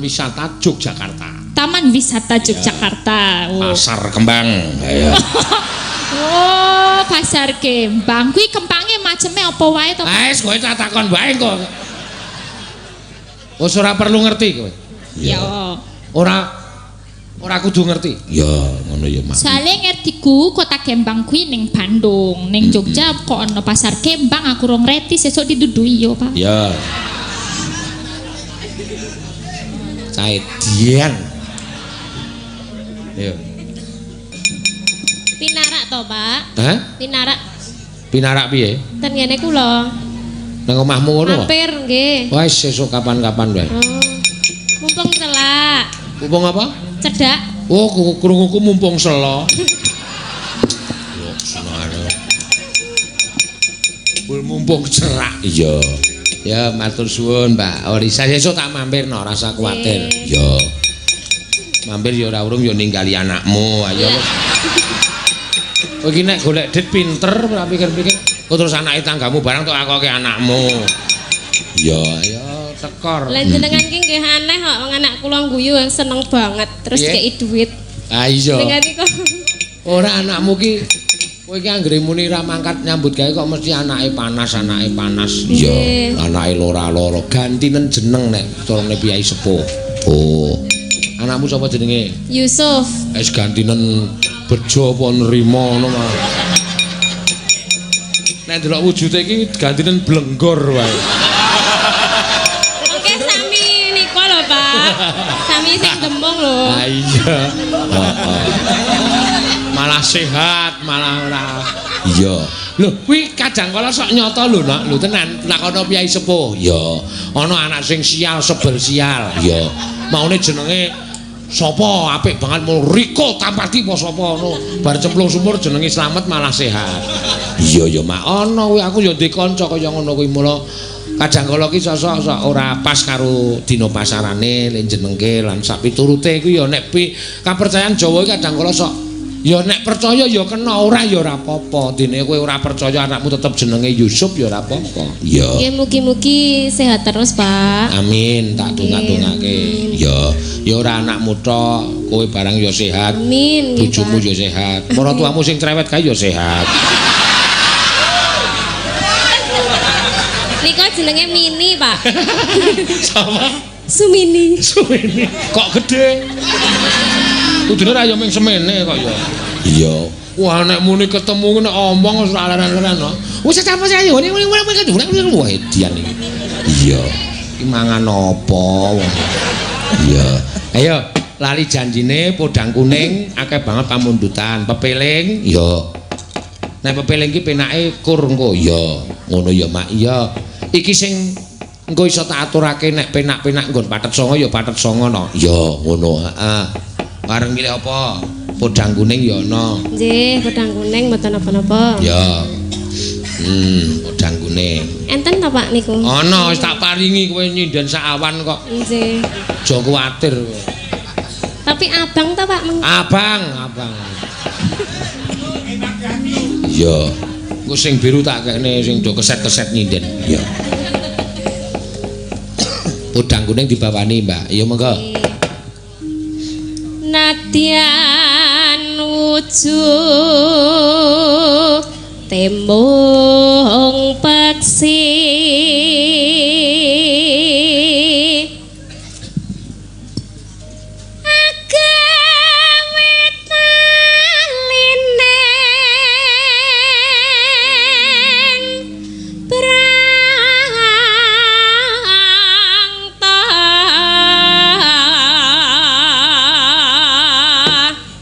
Wisata Yogyakarta. Taman Wisata Yogyakarta. Oh. Pasar Kembang. Ayo. Oh, Pasar Kembang. Kuwi kembange maceme apa wae to? Ah, wis kowe tak takon wae kok. Wis ora perlu ngerti kowe. Ya. Ora kudu ngerti. Ya, ngono ya, Mak. Soale ngertiku kota Kembang kuwi ning Bandung, ning Jogja kok ana Pasar Kembang aku rong reti sesuk didudui yo, Pak. Ya. Caedian. Ayo. Pinarak to, Pak? Hah? Pinarak Pinarak piye? ten ngene kula. Nang omahmu ngono? Mampir nggih. Wis sesuk kapan-kapan wae. Oh. Mumpung celak. Mumpung apa? Cedhak. Oh, krunguku mumpung selo. Yo senane. Mumpung cerak. Iya. Ya, matur suwun, Mbak Orisa. Sesuk tak mampir no, rasa kuwatir. Iya. Mampir ya ora urung ya ninggali anakmu. Ayo. Kowe iki nek golek dit pinter, ora pikir-pikir. Kok terus anake tanggamu barang tok akoke anakmu. Iya, ayo tekor. Lah jenengan ki nggih aneh kok wong anak kula guyu seneng banget terus dikeki dhuwit. Ah iya. Jenengan iku. Ora anakmu ki kowe iki anggere muni ra mangkat nyambut gawe kok mesti anake panas, anake panas. Iya, anake lora-loro. Gantinen jeneng nek carane piyai sepuh. Oh. Anakmu sapa jenenge? Yusuf. Wis gantinen bejo apa nrimo ngono mah. Nek ndelok wujude iki gantinen blenggor wae. Oke, sami nika lho, Pak. Sami sing demung lho. Ah iya. Heeh. Malah sehat, malah ora. Iya. Lho, kuwi kadang kala sok nyata lho, Nak. Lho tenan, takono piyai sepuh. Iya. Ana anak sing sial sebel sial. Iya. Maune jenenge sapa apik banget mau Riko Tampati apa sapa ngono. Bar cemplung sumur jenenge Slamet malah sehat. Iya ya, Mak. Ana kuwi aku ya ndek kanca kaya ngono kuwi mula kadang kala ki sosok ora pas karo dina pasarane le jenengke lan sak piturute kuwi ya nek kapercayan Jawa iki kadang kala sok ya nek percaya ya kena, ora ya ora apa-apa. Dene kowe ora percaya anakmu tetep jenenge Yusuf ya ora apa-apa. Iya. Nggih mugi-mugi sehat terus, Pak. Amin, tak dongak-dongake. Ya, ya ora anakmu tok, kowe barang ya sehat. Amin. Bojomu ya sehat. Maratuamu sing cerewet kae ya sehat. Nika jenenge Mini, Pak. Sapa? Sumini. Sumini. Kok gede? Kudune ra ya ming semene kok ya. Iya. Wah nek muni ketemu nek omong wis ora leren-leren no. Wis apa saya ngene ngene wah edian iki. Iya. Iki mangan apa wong. Iya. Ayo lali janjine podang kuning akeh banget pamundutan. Pepeling iya. Nek pepeling iki penake kur engko iya. Ngono ya Mak. Iya. Iki sing engko iso tak aturake nek penak-penak nggon pathet songo ya pathet songo no. Iya, ngono. Heeh. Bareng milih apa? Podang kuning ya ana. Nggih, podang kuning mboten napa-napa. Ya. Podang kuning. Enten ta Pak niku? Ana, wis tak paringi kowe nyinden sak awan kok. Nggih. Aja kuwatir kowe. Tapi abang ta Pak? Abang, abang. Iya. Engko sing biru tak kekne sing do keset-keset nyinden. Iya. Podang kuning dibawani, Mbak. Iya monggo. Nadyan wujud tembung peksi agawe taline prangta.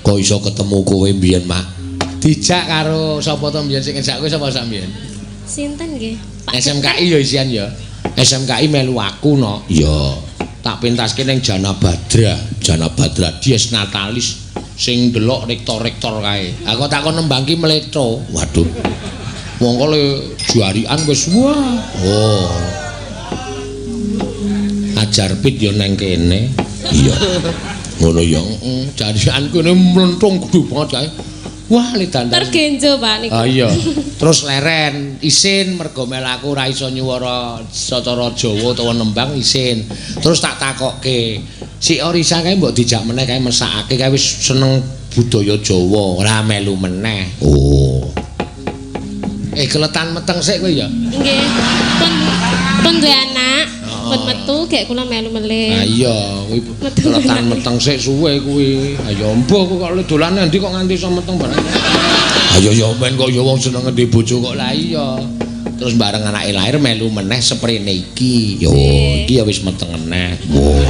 Kok iso ketemu kowe mbiyen, Mak? Dijak karo sapa to mbiyen sing ngejak kowe sapa sak mbiyen? Sinten nggih? Pak SMKI ya isian ya. SMKI melu aku no. Iya. Tak pentaske ning Jana Badra, Jana Badra Dies Natalis sing ndelok rektor-rektor kae. Aku tak kon nembang ki mletho. Waduh. Wong kok le jarian wis wah. Oh. Ajar pit ya nang kene. Iya. Ngono ya, heeh. Jarian kene mlentung gedhe banget kae. Wah, le dandan. Tergenjo, Pak niku. Ah iya. Terus leren, isin mergo melaku ora iso nyuwara secara Jawa utawa nembang isin. Terus tak takokke, si Orisa kae mbok dijak meneh kae mesakake kae wis seneng budaya Jawa, ora melu meneh. Oh. Keletan meteng sik kowe ya? Nggih. Pun duwe anak, pun metu gek kula melu melih. Ah iya, kuwi keletan meteng sik suwe kuwi. Ayo mbuh kok le dolan endi kok nganti iso meteng bareng. Ayo ya men kok ya wong seneng ngendi bojo kok lah iya. Terus bareng anake lahir melu meneh seprene iki. Yo iki ya wis meteng meneh. Wah.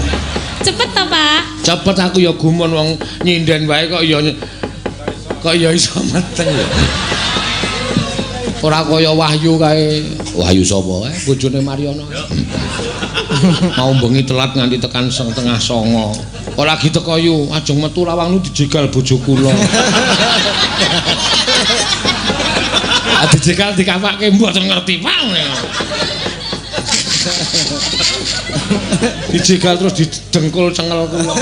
Cepet to, Pak? Cepet aku ya gumun wong nyinden wae kok ya kok ya iso meteng ya. Ora kaya Wahyu kae. Wahyu sapa kae? Bojone Mariono. Mau bengi telat nganti tekan 8:30. Kok lagi teko yu, ajeng metu lawang nu dijegal bojo kula. Dijegal dikapake mboten ngerti Pak. Dijegal terus didengkul cengel kula.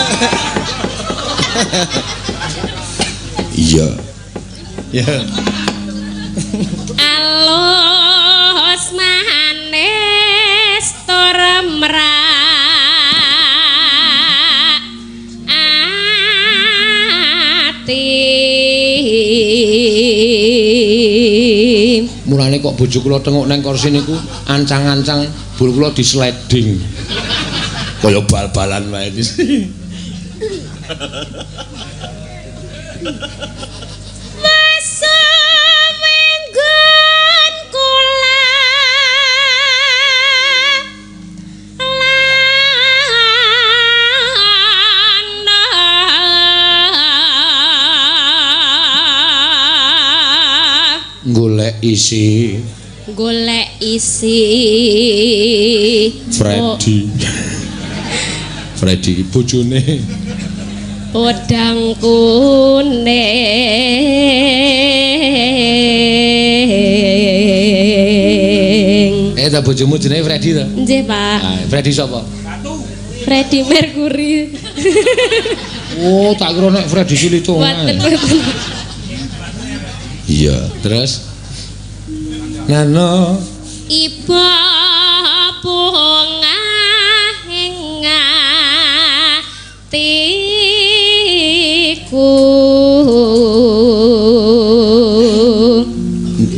Iya. Iya. Alus manis tur merak ati. Mulane kok bojo kula tengok nang kursi niku ancang-ancang bul kula disleding. Kaya bal-balan wae iki. Golek isi, golek isi Freddy. Freddy bojone podang kuning. Ta bojomu jenenge Freddy ta? Nggih, Pak. Ah, Freddy sapa? Freddy Mercury. Oh, tak kira nek Freddy Silitongan. Mboten, mboten. Iya, terus Nano iba bunga ing atiku.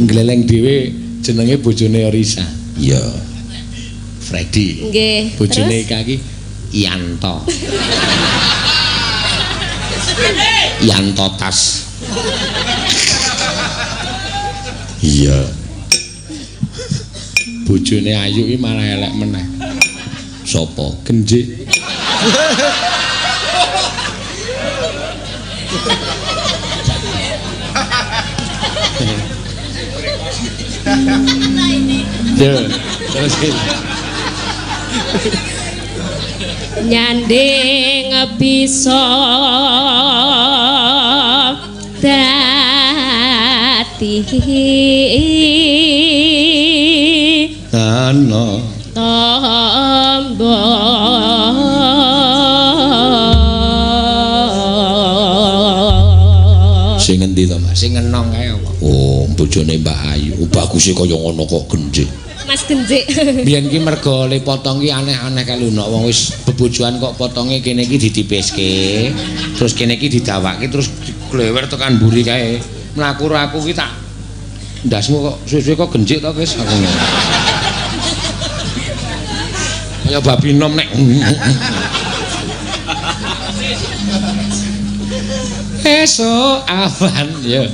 Ngleleng dhewe jenenge bojone Orisa. Iya. Freddy. Nggih. Bojone Ika iki Yanto. Yanto tas. Iya. Bojone Ayu iki malah elek meneh. Sapa? Genjik. Yo, terus nyanding bisa dadi ana tombo. Sing ngendi to, Mas? Sing ngenong kae apa? Oh, bojone Mbak Ayu. Baguse kaya ngono kok genjik. Mas genjik. Biyen ki mergo le potong ki aneh-aneh kae lho, nok wong wis bebojoan kok potonge kene iki ditipiske, terus kene iki didawake terus diglewer tekan mburi kae. Mlaku aku ki tak ndasmu kok suwe-suwe kok genjik to, Kis? Aku ngono. Kaya babi nom nek. Esuk awan ya.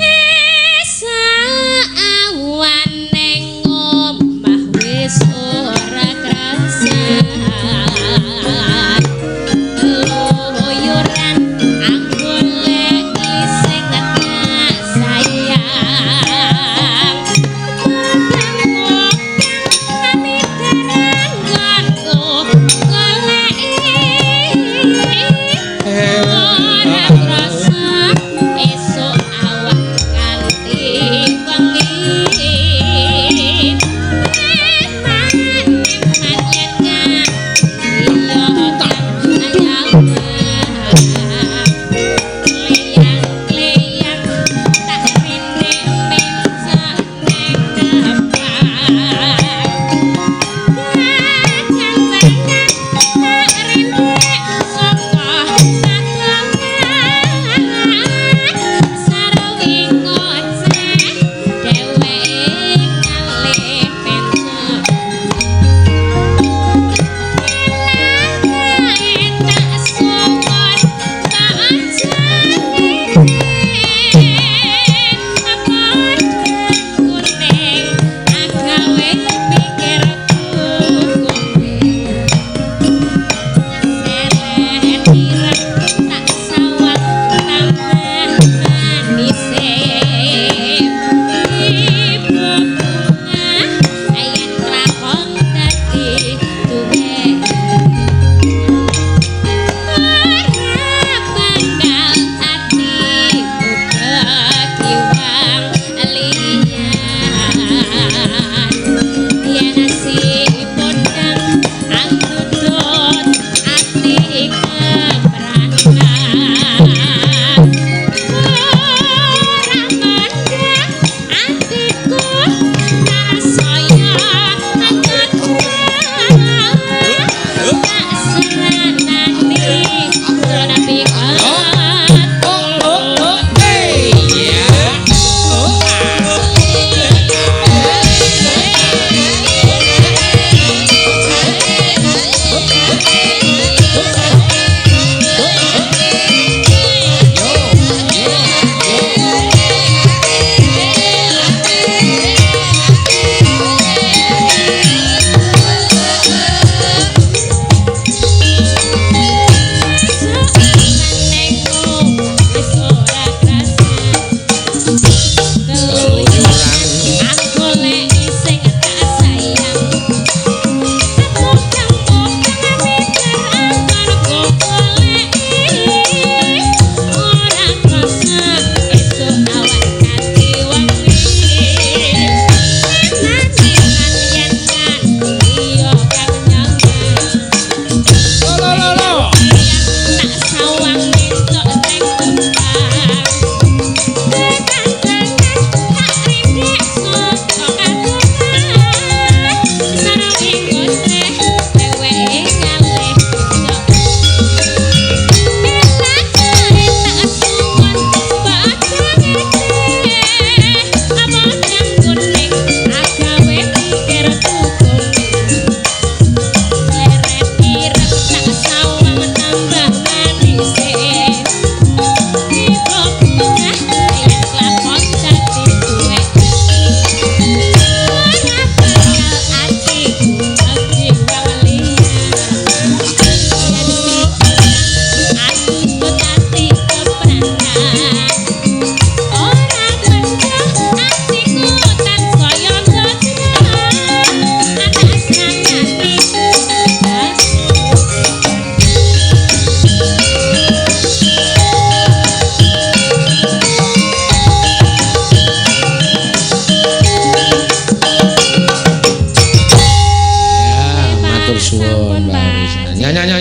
Esuk awan ning omah wis ora krasa. Keluyuran aku lek sing tak sayang. Mubang-mubang amidaranggonku goleki. Ora krasa esuk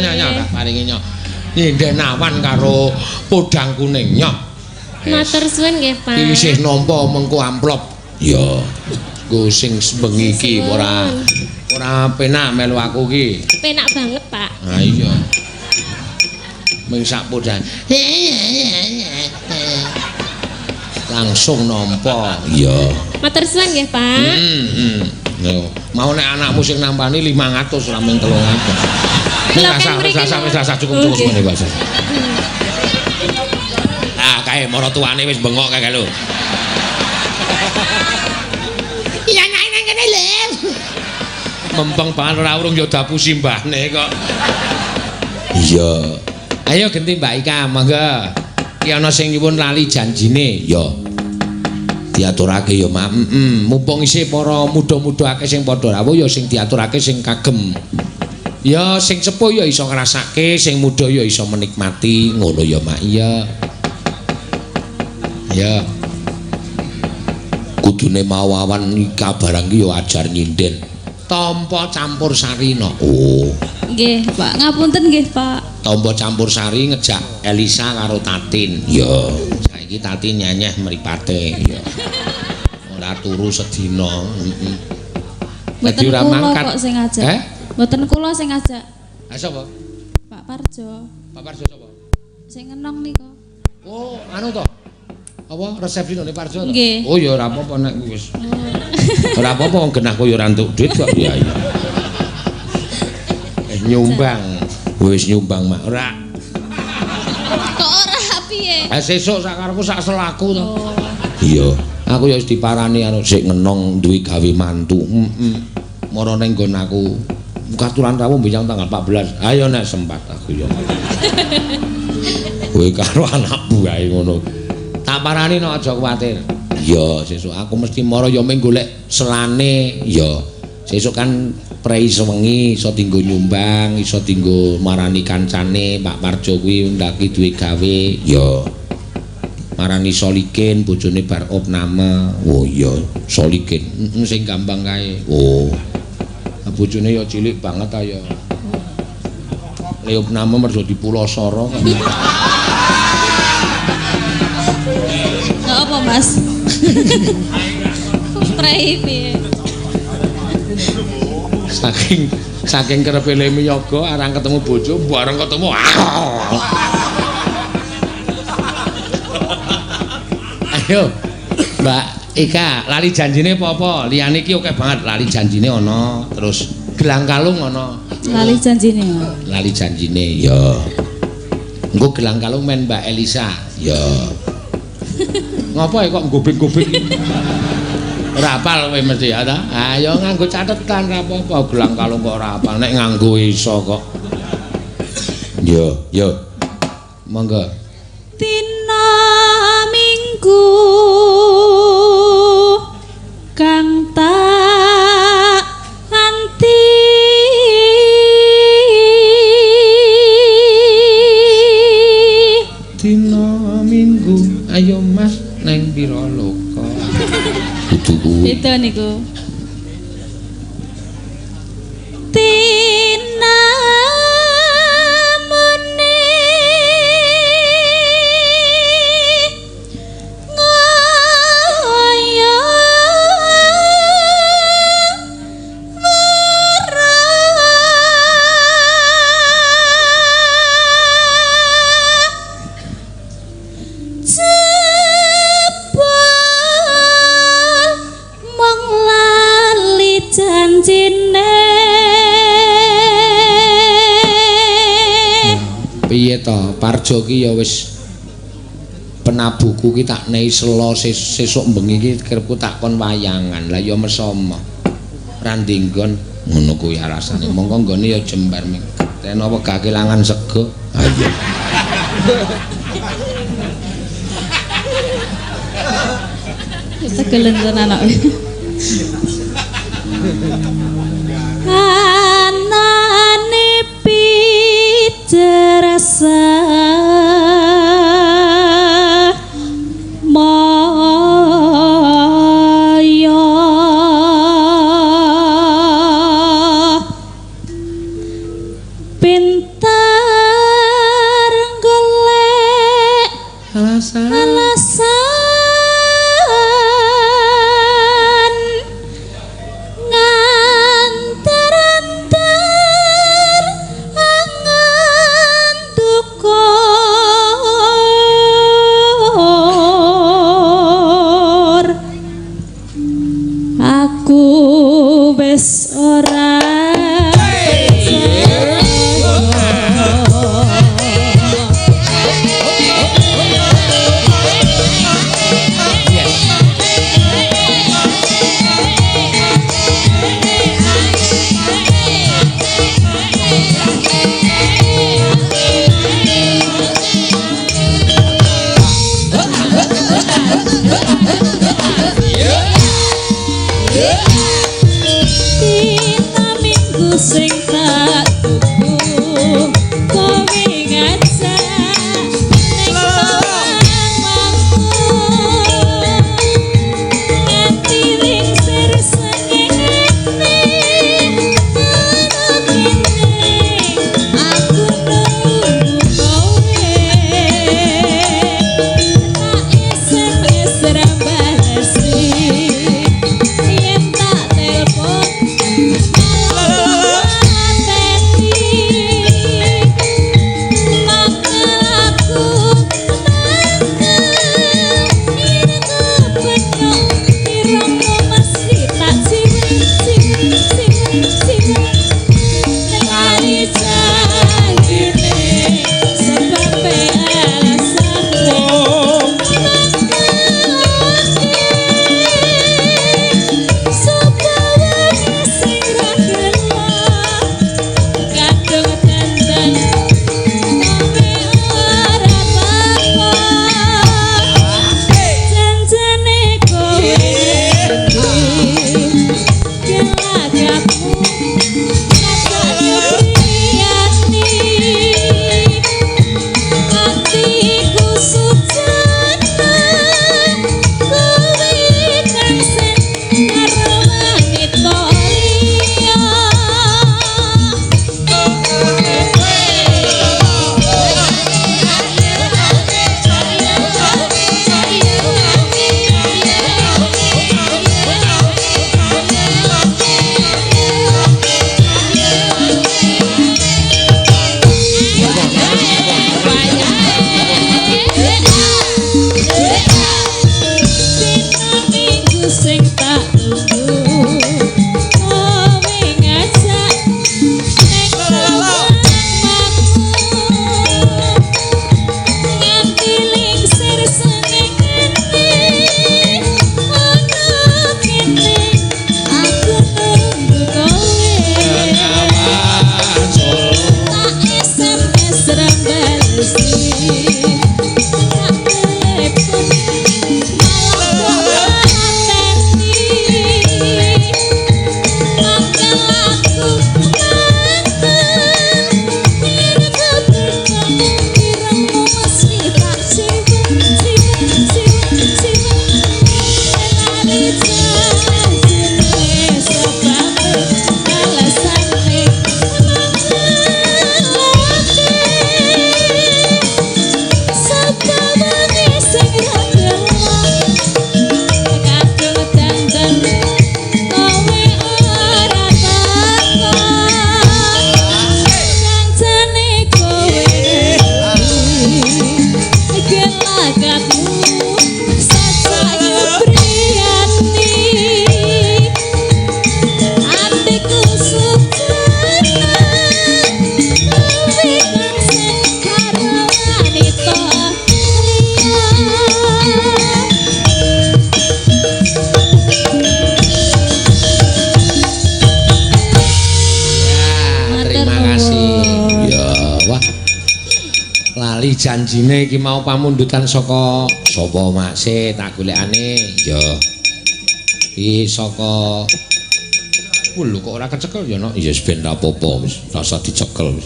Nyo nyo tak paringi nyo. Nyinden awan karo podang kuning nyo. Matur suwun nggih, Pak. Iki isih nampa mengko amplop. Ya. Nggo sing bengi iki ora ora penak melu aku iki. Penak banget, Pak. Ha iya. Ming sak podang. Langsung nampa. Iya. Matur suwun nggih, Pak. Heeh. Mau nek anakmu sing nampani 500 ora mung 300. Lho, kan mriki Wis rasah cukup cukup ngene Pak. Ah, kae maratuwane wis bengok kae lho. Iya anake nang kene lho. Mempeng banget ora urung ya dapusi mbahne kok. Iya. Ayo genti Mbak Ika, monggo. Ki ana sing nyuwun lali janjine. Ya. Diaturake ya, Mak. Heeh. Mumpung isih para muda-muda akeh sing padha rawuh ya sing diaturake sing kagem. Ya sing sepuh ya iso ngrasake, sing muda ya iso menikmati, ngono ya, Mak. Iya. Ya. Kudune mau awan ika barang ki ya ajar nyinden. Tampa campur sari no. Oh. Nggih, Pak. Ngapunten nggih, Pak. Tampa campur sari ngejak Elisa karo Tatin. Ya. Saiki Tatin nyenyeh mripate. Ya. Ora turu sedina. Heeh. Mboten ora kula mangkat. kok sing ngajak. Eh? Mboten kula sing ngajak. Ha sapa? Pak Parjo. Pak Parjo sapa? Sing ngenong nika. Oh, anu to. Apa resepsi nang Parjo to? Nggih. Oh ya ora apa-apa nek wis. Ora apa-apa wong genahku ya ora entuk duit kok. Iya iya. Nyumbang. Wis nyumbang mak ora. Kok ora piye? Ha sesuk sak karepku sak selaku to. Oh. Iya, aku ya wis diparani anu sik ngenong duwe gawe mantu. Heeh. Mara ning nggon aku. Katuran rawuh benjang tanggal 14. Ayo nek sempat aku ya. Kowe karo anak buahe ngono. Tak parani no aja kuwatir. Iya, sesuk aku mesti mara ya mung golek selane. Iya. Sesuk kan prei sewengi iso dienggo nyumbang, iso dienggo marani kancane Pak Parjo kuwi ndaki duwe gawe. Iya. Marani Solikin bojone bar opname. Oh iya, Solikin. Heeh, sing gampang kae. Oh. Bojone ya cilik banget ta ya. Le opname mergo dipulosara kok. Enggak apa, Mas? Prei piye? Saking kerepe le miyaga arang ketemu bojo, bareng ketemu. Ayo, Mbak Ika, lali janjine apa-apa? Liyane iki akeh banget, lali janjine ana, terus gelang kalung ana. Lali janjine. Lali janjine, ya. Engko gelang kalung men Mbak Elisa, ya. Ngopo ya kok gobek-gobek? Ora apal kowe mesti ya ta? Ayo nganggo catetan ora apa-apa, gelang kalung kok ora apal, nek nganggo iso kok. Yo, yo. Monggo. Dina Minggu kang tak nganti Dina Minggu ayo Mas neng pira loka. Kudu kuwi. Beda niku. Tina mene ngaya Jebul mung lali janjine. Piye to? Parjo ki ya wis penabuhku ki tak nehi sela sesuk bengi ki kerepku tak kon wayangan. Lah ya mesama. Randinggon ngono kuwi alasane. Mongko nggone ya jembar ming. Teno wegah kelangan sego. Ha iya. Tegelen tenan kok. Anane pijerasa maya pinter Terima kasih. Ya, wah. Lali janjine iki mau pamundutan saka sapa Makse tak golekane. Ya. Iki saka lho kok ora kecekel ya, Nok? Ya wis ben ra apa-apa, wis rasa dicekel.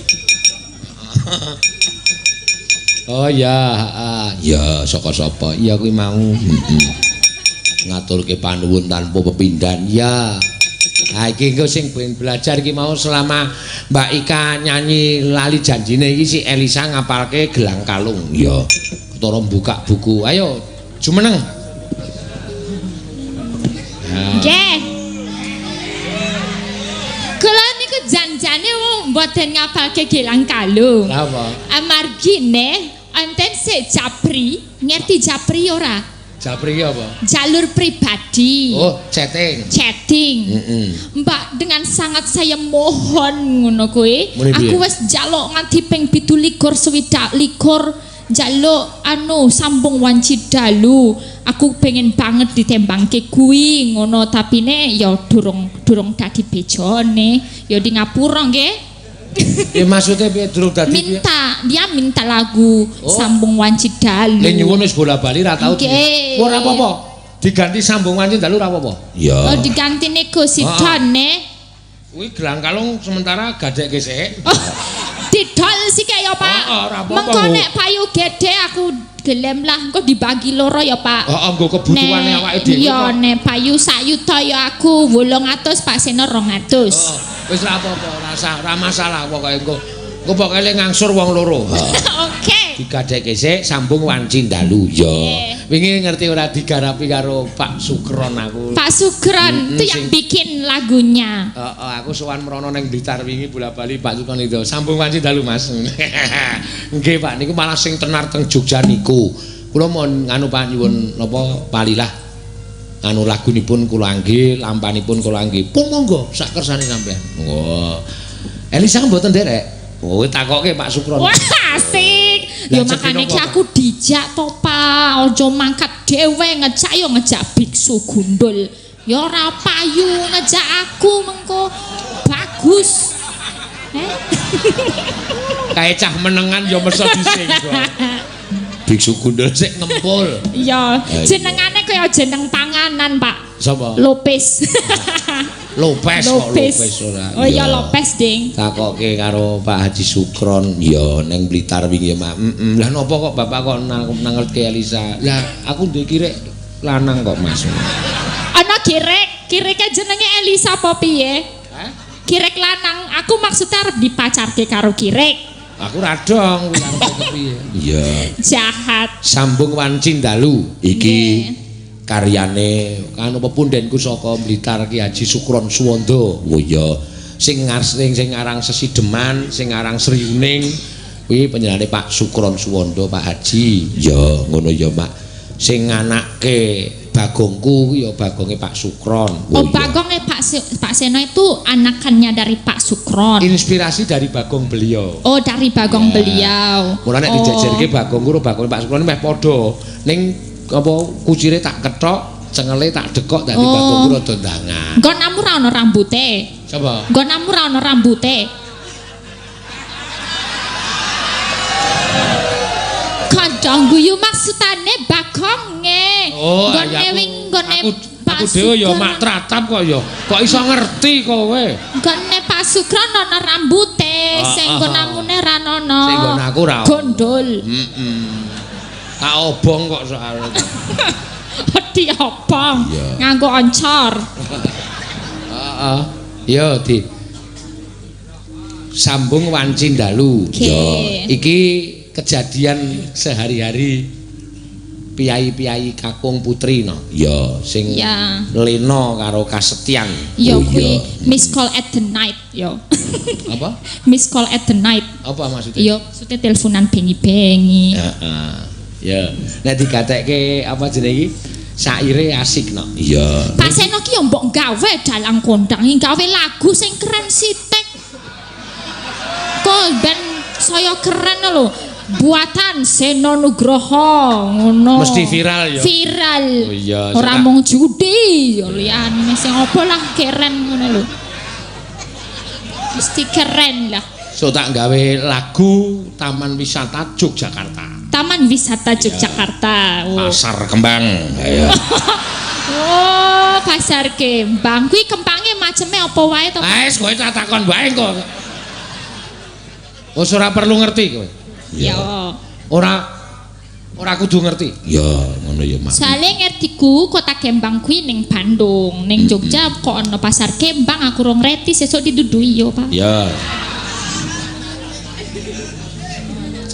Oh ya, heeh. Ya saka sapa? Iya kuwi mau. Heeh. Ngaturke panuwun tanpa pepindhan. Ya. Ha iki engko sing ben belajar iki mau selama Mbak Ika nyanyi lali janjine iki si Elisa ngapalke gelang kalung. Ya. Ketara buka buku. Ayo jumeneng. Nggih. Kula niku janjane mboten ngapalke gelang kalung. Lha apa? Amargine enten sik japri, ngerti japri ora? Japri ki apa? Jalur pribadi. Oh, chatting. Chatting. Heeh. Mbak, dengan sangat saya mohon ngono kuwi. Aku wis njaluk nganti ping 27 njaluk anu sambung wanci dalu. Aku pengen banget ditembangke kuwi ngono, tapi ne ya durung dadi bejone. Ya di ngapura nggih. Ya maksudnya piye durung dadi piye? Minta, dia minta lagu sambung wanci dalu. Le nyuwun wis bola-bali ra tau. Ora apa-apa. Diganti sambung wanci dalu ora apa-apa. Iya. Oh diganti niku sidone. Kuwi gelang kalung sementara gadekke sik. Oh, didol sik ya, Pak. Heeh, ora apa-apa. Mengko nek payu gedhe aku gelem lah, engko dibagi loro ya, Pak. Heeh, nggo kebutuhane awake dhewe. Iya, nek payu sak yuta ya aku 800, Pak Seno 200. Heeh. Wis ora apa-apa, ora masalah pokoke engko. Engko pokoke le ngangsur wong loro. Oke. Digadekke sik sambung wanci dalu. Ya. Wingi ngerti ora digarapi karo Pak Sukron aku. Pak Sukron itu yang bikin lagunya. Heeh, aku sowan mrono ning Blitar wingi bola-bali Pak Sukron itu. Sambung wanci dalu, Mas. Nggih, Pak, niku malah sing tenar teng Jogja niku. Kula mon nganu Pak nyuwun napa palilah. Anu lagunipun kula angge, lampanipun kula angge. Pun monggo sak kersane sampean. Wah. Elisa mboten nderek. Oh, takoke Pak Sukron. Wah, asik. Ya makane iki aku dijak to, Pak. Aja mangkat dhewe ngejak ya ngejak biksu gundul. Ya ora payu ngejak aku mengko. Bagus. Kae cah menengan ya mesti disenggol. Biksu gundul sik ngempul. Iya, jenengane kaya jeneng panganan, Pak. Sapa? Lopes. Lopes kok Lopes ora. Oh iya Lopes, Ding. Takoke karo Pak Haji Sukron, ya ning Blitar wingi ya, Mak. Heeh. Lah napa kok bapak kok nangerke Elisa? Lah aku duwe kirek lanang kok, Mas. Ana kirek, kireke jenenge Elisa apa piye? Hah? Kirek lanang, aku maksudnya arep dipacarke karo kirek. Aku ra dong kuwi arep kepiye. Iya. Jahat. Sambung wanci dalu iki karyane anu pepundhenku saka Blitar Ki Haji Sukron Suwondo. Oh iya. Sing aran Sesideman, sing aran Sriuning kuwi panjenengane Pak Sukron Suwondo, Pak Haji. Ya ngono ya, Pak. Sing nganake bagongku kuwi ya bagonge Pak Sukron. Oh, bagonge Pak Seno itu anakannya dari Pak Sukron. Inspirasi dari bagong beliau. Oh, dari bagong beliau. Mula nek dijejerke bagongku karo bagonge Pak Sukron meh padha. Ning apa kucire tak kethok, cengele tak dekok dadi bagongku rada ndangan. Nggonamu ra ono rambute. Sapa? Nggonamu ra ono rambute. Aja guyu maksudane Bagonge. Oh, nggone wing nggone aku dhewe ya mak tratap kok ya. Kok iso ngerti kowe? Nggone Pak Sugro ana rambute, sing nggonamune ra ana. Sing nggon aku ra. Gondol. Heeh. Tak obong kok soalnya. Diobong nganggo oncor. Heeh. Ya di sambung wanci dalu. Ya, iki kejadian sehari-hari piyai-piyai kakung putri no. Ya, sing lena karo kasetyan. Ya kuwi miss call at the night ya. Apa? Miss call at the night. Apa maksudnya? Ya, maksudnya teleponan bengi-bengi. Heeh. Ya, nek digatekke apa jenenge iki? Saire asik no. Iya. Pak Seno ki yo mbok gawe dalang kondang, gawe lagu sing keren sithik. Kok ben saya keren lho. Buatan Seno Nugroho ngono. Mesti viral ya. Viral. Oh iya. Ora mung judi, ya liyane sing apa lah keren ngono lho. Mesti keren lah. So tak gawe lagu Taman Wisata Yogyakarta. Taman Wisata Yogyakarta. Oh. Pasar Kembang. Ayo. Oh, Pasar Kembang. Kuwi kembange maceme apa wae to? Wis kowe tak takon wae kok. Wis ora perlu ngerti kowe. Ya. Ora kudu ngerti. Ya, ngono ya, Mak. Soale ngertiku kota Kembang kuwi ning Bandung, ning Jogja kok ana Pasar Kembang aku rong reti sesuk didudui yo, Pak. Ya.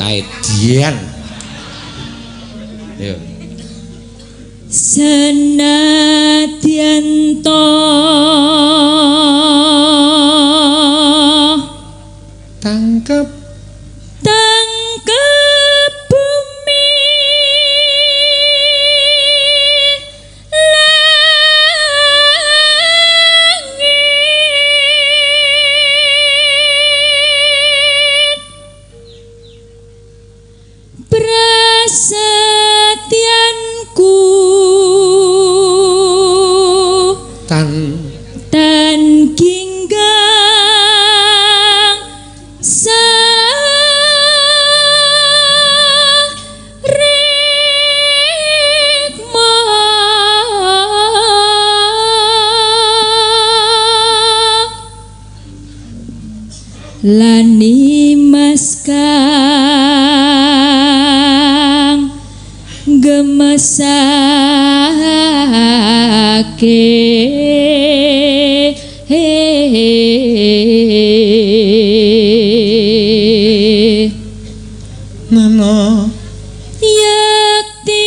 Caedian. Ya. Senadyan to tangkep tangkep bumi langit prasetyanku tan tan ginggang sarikma lani mas kang gemesake nana yekti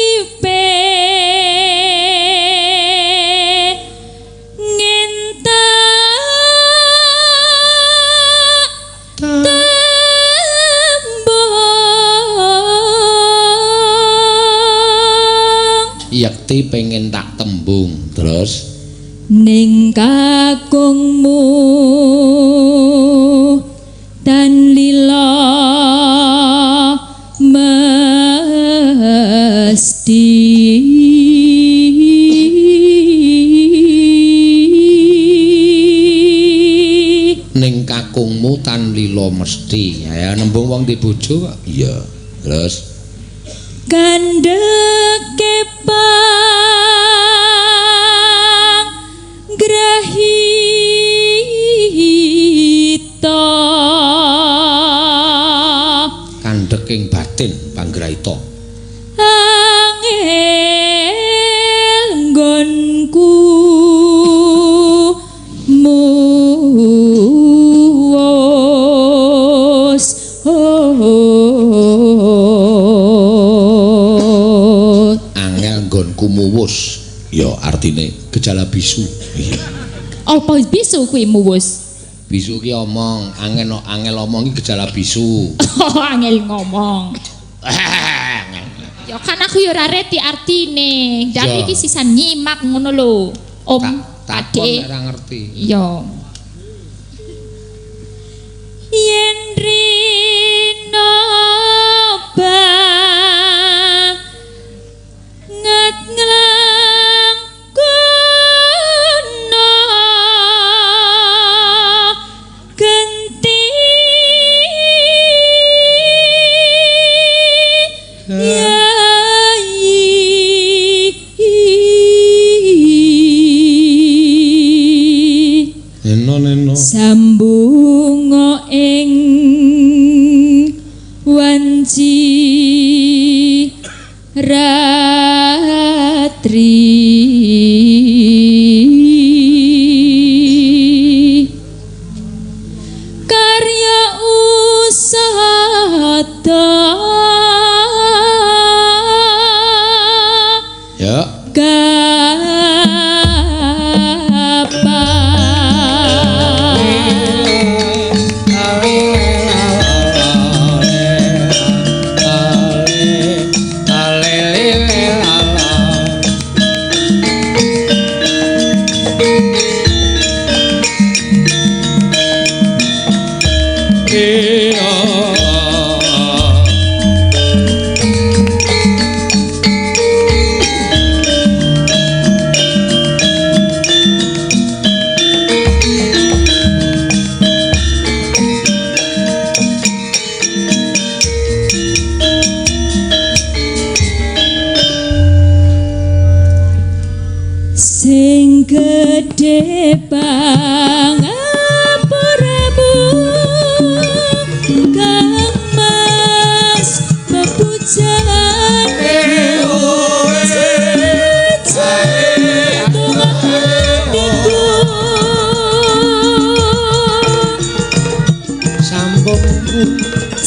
pengen tembung yekti pengen tak tembung terus ning kakungmu tan lila mesti ning kakungmu tan lila mesti. Ya nembung wong di bojo kok. Iya. Terus kandheke pang grahita kandheking batin panggrahita angel nggonku muwus angel nggonku muwus ya artine gejala bisu. Iya. Apa bisu kuwi muwus? Bisu ki omong, angel angel omong ki gejala bisu. Oh, angel ngomong. Ya kan aku ya ora reti artine. Dan iki sisan nyimak ngono lho. Om takon ora ngerti. Iya. Yen rino banget nglangkono genti Wanci ratri karya usada Ya. Sing gedhe pangapuramu Kang Mas pepujan Sambungku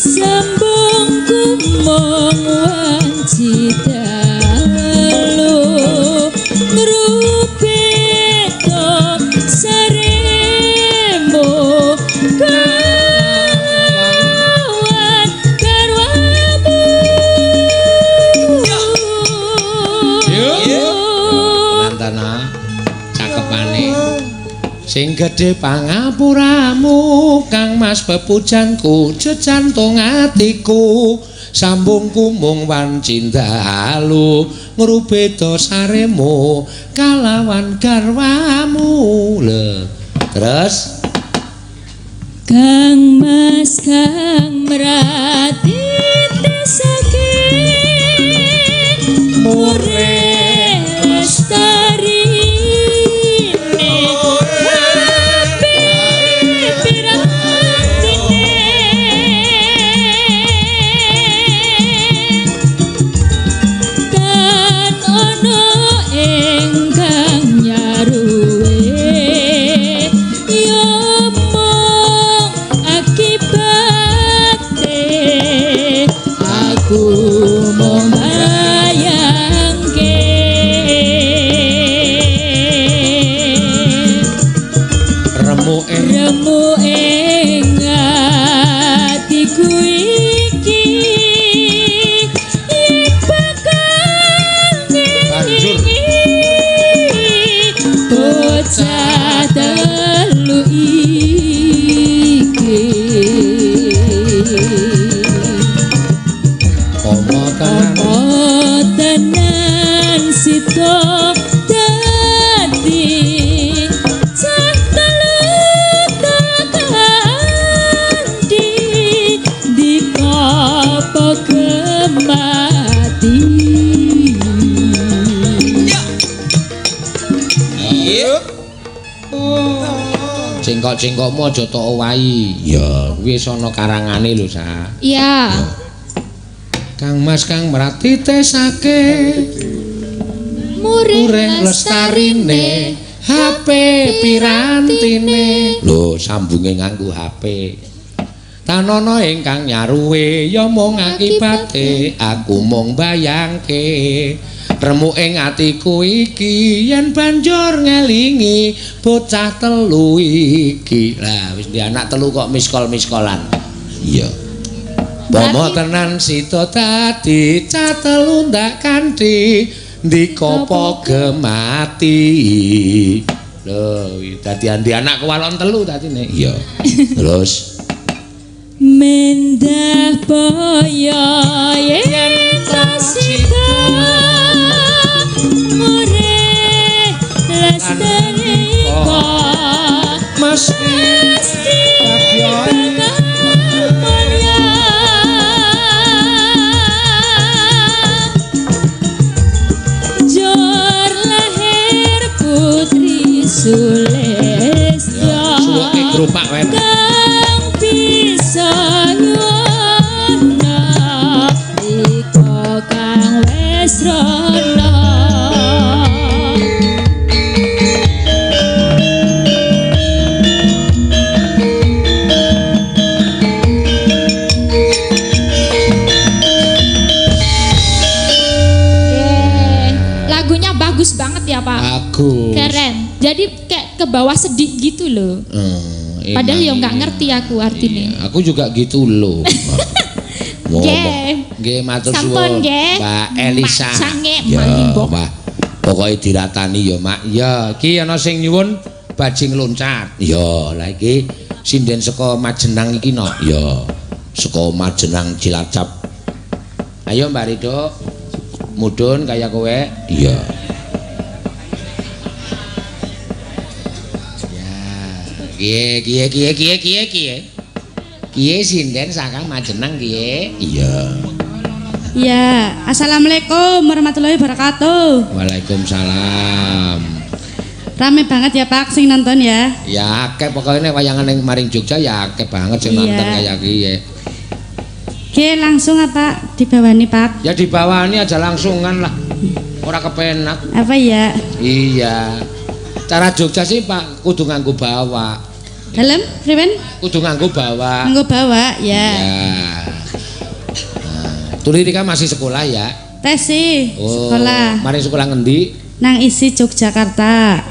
sambungku mung wanci dalu ngrubeta saremu kawan garwamu. Nantana cakepane. Sing gedhe pangapuramu Kang Mas pepujanku jejantung atiku sambungku mung wanci dalu ngrubeda saremu kalawan garwamu. Lho, terus Kang Mas kang mrati tesake mure lestari pirantine tan ana ingkang nyaruwe ya mung akibate aku mung bayangke remuke remu ing atiku iki yen bakal Banjur. ngelingi bocah telu iki. Apa tenan Apa tenan sida dadi cah telu takandi dikopo gemati. Cengkok-cengkokmu aja tok owahi. Ya, kuwi wis ana karangane lho, Sa. Iya. Kang Mas kang mrati tesake Murih ureng lestarine HP pirantine. Lho, sambunge nganggo HP. Tanono ingkang nyaruwe ya mung akibate aku mung bayangke. Remuk ing atiku iki yen banjur ngelingi bocah telu iki. Lah wis di anak telu kok miskol-miskolan. Iya. Pomo tenan sida dadi cah telu ndak kanthi ndika apa gemati. Lho, dadi andi anak kewalon telu dadine. Iya. Terus Mendah boyo yen ta sida murih lestari kok mesti mesti bakal mulya. Jor lahir putri Sulistya suwuke gropak wae. Kang bisa nyuwuna kebawa sedih gitu loh. Padahal ya nggak ngerti aku artinya. Iya, aku juga gitu loh. Nggih. Nggih, matur Sampun suwun nggih. Mbak Elisa. Macange Ya, malimbok. Mbak. Pokoke diratani ya, Mak. Ya, iki ana sing nyuwun bajing loncat. Ya, lah iki sinden saka Majenang iki no. Ya, saka Majenang Cilacap. Ayo Mbak Ridho. Mudhun kaya kowe. Iya. Ya, kiye kiye kiye kiye kiye kiye. Kiye sinden saka Majenang kiye? Iya. Iya, assalamualaikum warahmatullahi wabarakatuh. Waalaikumsalam. Rame banget ya Pak sing nonton ya. Ya akeh pokoke nek wayangan ning maring Jogja ya akeh banget sing Iya. nonton kaya kiye. Oke, langsung apa dibawani Pak? Ya dibawani aja langsungan lah. Ora kepenak. Apa ya? Iya. Cara Jogja sih Pak kudu nganggo bawa. Dalam, Priwen? Kudu nganggo bawa. Nganggo bawa ya. Ya. Nah, Tuli Rika masih sekolah ya? Tes sih, Oh, sekolah. Maring sekolah ngendi? Nang isi Yogyakarta.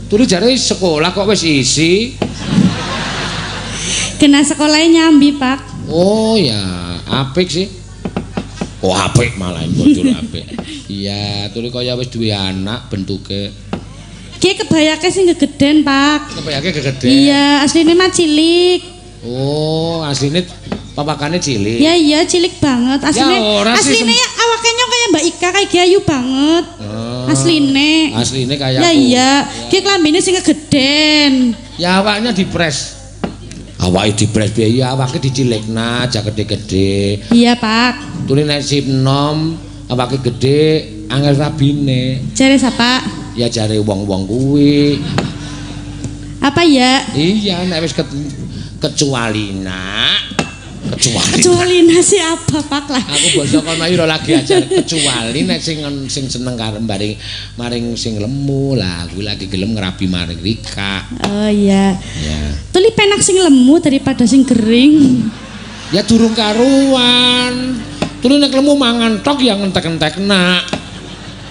Tuli jare sekolah kok wis isi. Kena sekolahnya nyambi Pak. Oh ya, apik sih. Oh apik malah bocor apik. Iya, tuli kaya wis duwe anak bentuke. Ki kebayake sing gegeden Pak. Kebayake gegeden. Iya, asline mah cilik. Oh, asline papakane cilik. Ya iya cilik banget. Asline Ya, ora sih, asline ya awake nyong kayak Mbak Ika kayak ki ayu banget. Oh, Asline. Asline kaya Ya aku. iya, ki klambine sing gegeden. Ya awaknya dipres. Awake dipres piye? Ya awake dicilikna aja gede-gede. Iya, Pak. Tuli nek sip nom awake gede angel rabine. Jare sapa? Ya jare wong-wong kuwi. Apa ya? Iya, nek wis kecuali nak. Kecuali. Kecuali nasi apa, Pak lah. Aku basa kono iki ora lagi ajar kecuali nek sing sing seneng karo maring maring sing lemu lah, kuwi lagi gelem ngrabi maring Rika. Oh iya. Ya. Tuli penak sing lemu daripada sing kering. Ya durung karuan. Tuli nek lemu mangan tok ya ngentek-entek nak.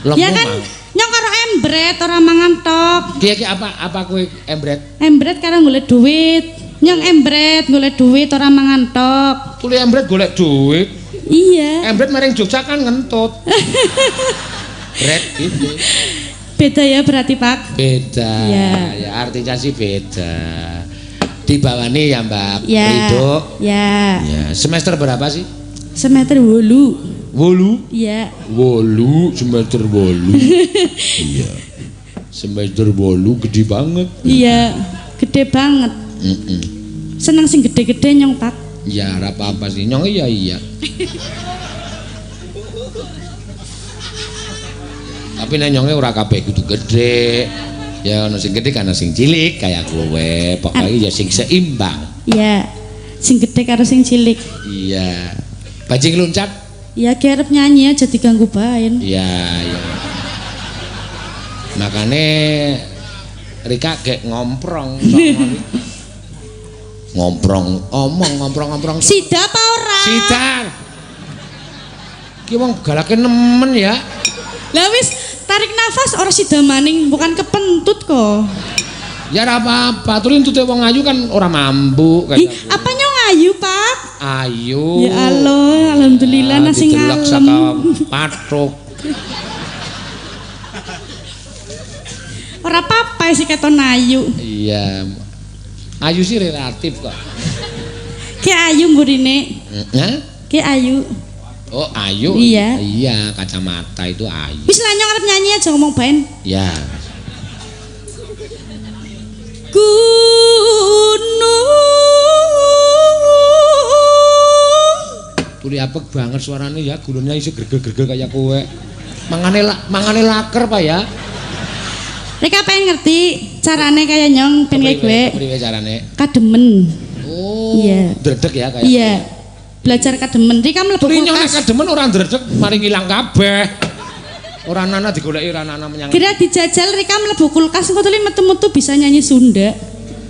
Lemu Ya kan nyong karo embret ora mangan tok. Ki apa apa kowe embret? Embret karo golek duit. Nyong embret golek duit ora mangan tok. Tuli embret golek duit. Iya. Embret maring Jogja kan ngentut. Bret gitu. Beda ya berarti, Pak. Beda. Ya. Ya artinya sih beda. Dibawani ya Mbak Ya. Ridho. Ya. Ya, semester berapa sih? Semester 8. 8. Iya. 8, semester 8. Iya. Semester 8 gede banget. Iya, gede banget. Seneng sing gede-gede nyong, Pak. Ya, ora apa-apa sih. Nyong iya iya. Tapi nek nyonge ora kabeh kudu gede. Ya ono sing gede kan sing cilik kaya kowe. Pokoke ya sing seimbang. Iya. Sing gede karo sing cilik. Iya. Bajing loncat? Ya ki arep nyanyi aja diganggu baen. Iya, iya. Makane Rika gek ngomprong sok ngono. Ngomprong, omong ngomprong-ngomprong. Sida apa ora? Sidar. Ki wong galake nemen ya. Lah wis tarik nafas ora sida maning, bukan kepentut kok. Ya ora apa-apa, tuli entute wong ayu kan ora mambu Ih, apa nyong ayu, Pak? Ayu. Ya Allah, alhamdulillah nasi didelok ngalem. saka pathuk. Ora apa-apa sih keton ayu. Iya. Ayu sih relatif kok. Ki ayu mburine. Hah? Ki ayu. Oh, ayu. Iya. Iya, kacamata itu ayu. Wis lah nyong arep nyanyi aja ngomong baen. Ya. Gunung. Tuli apek banget suaranya ya, gulune iso gregel-gregel kaya kowe. Mangane laker, Pak ya. Rika pengen ngerti carane kaya nyong ben kaya gue. Kepriwe carane? Kademen. Oh. Iya. Dredeg ya kaya. Iya. Belajar kademen. Rika mlebu Tuli nyong nek kulkas. kademen ora ndredeg mari ngilang kabeh. Ora nana digoleki ora nana menyang. Kira dijajal Rika mlebu kulkas engko tuli metu-metu bisa nyanyi Sunda.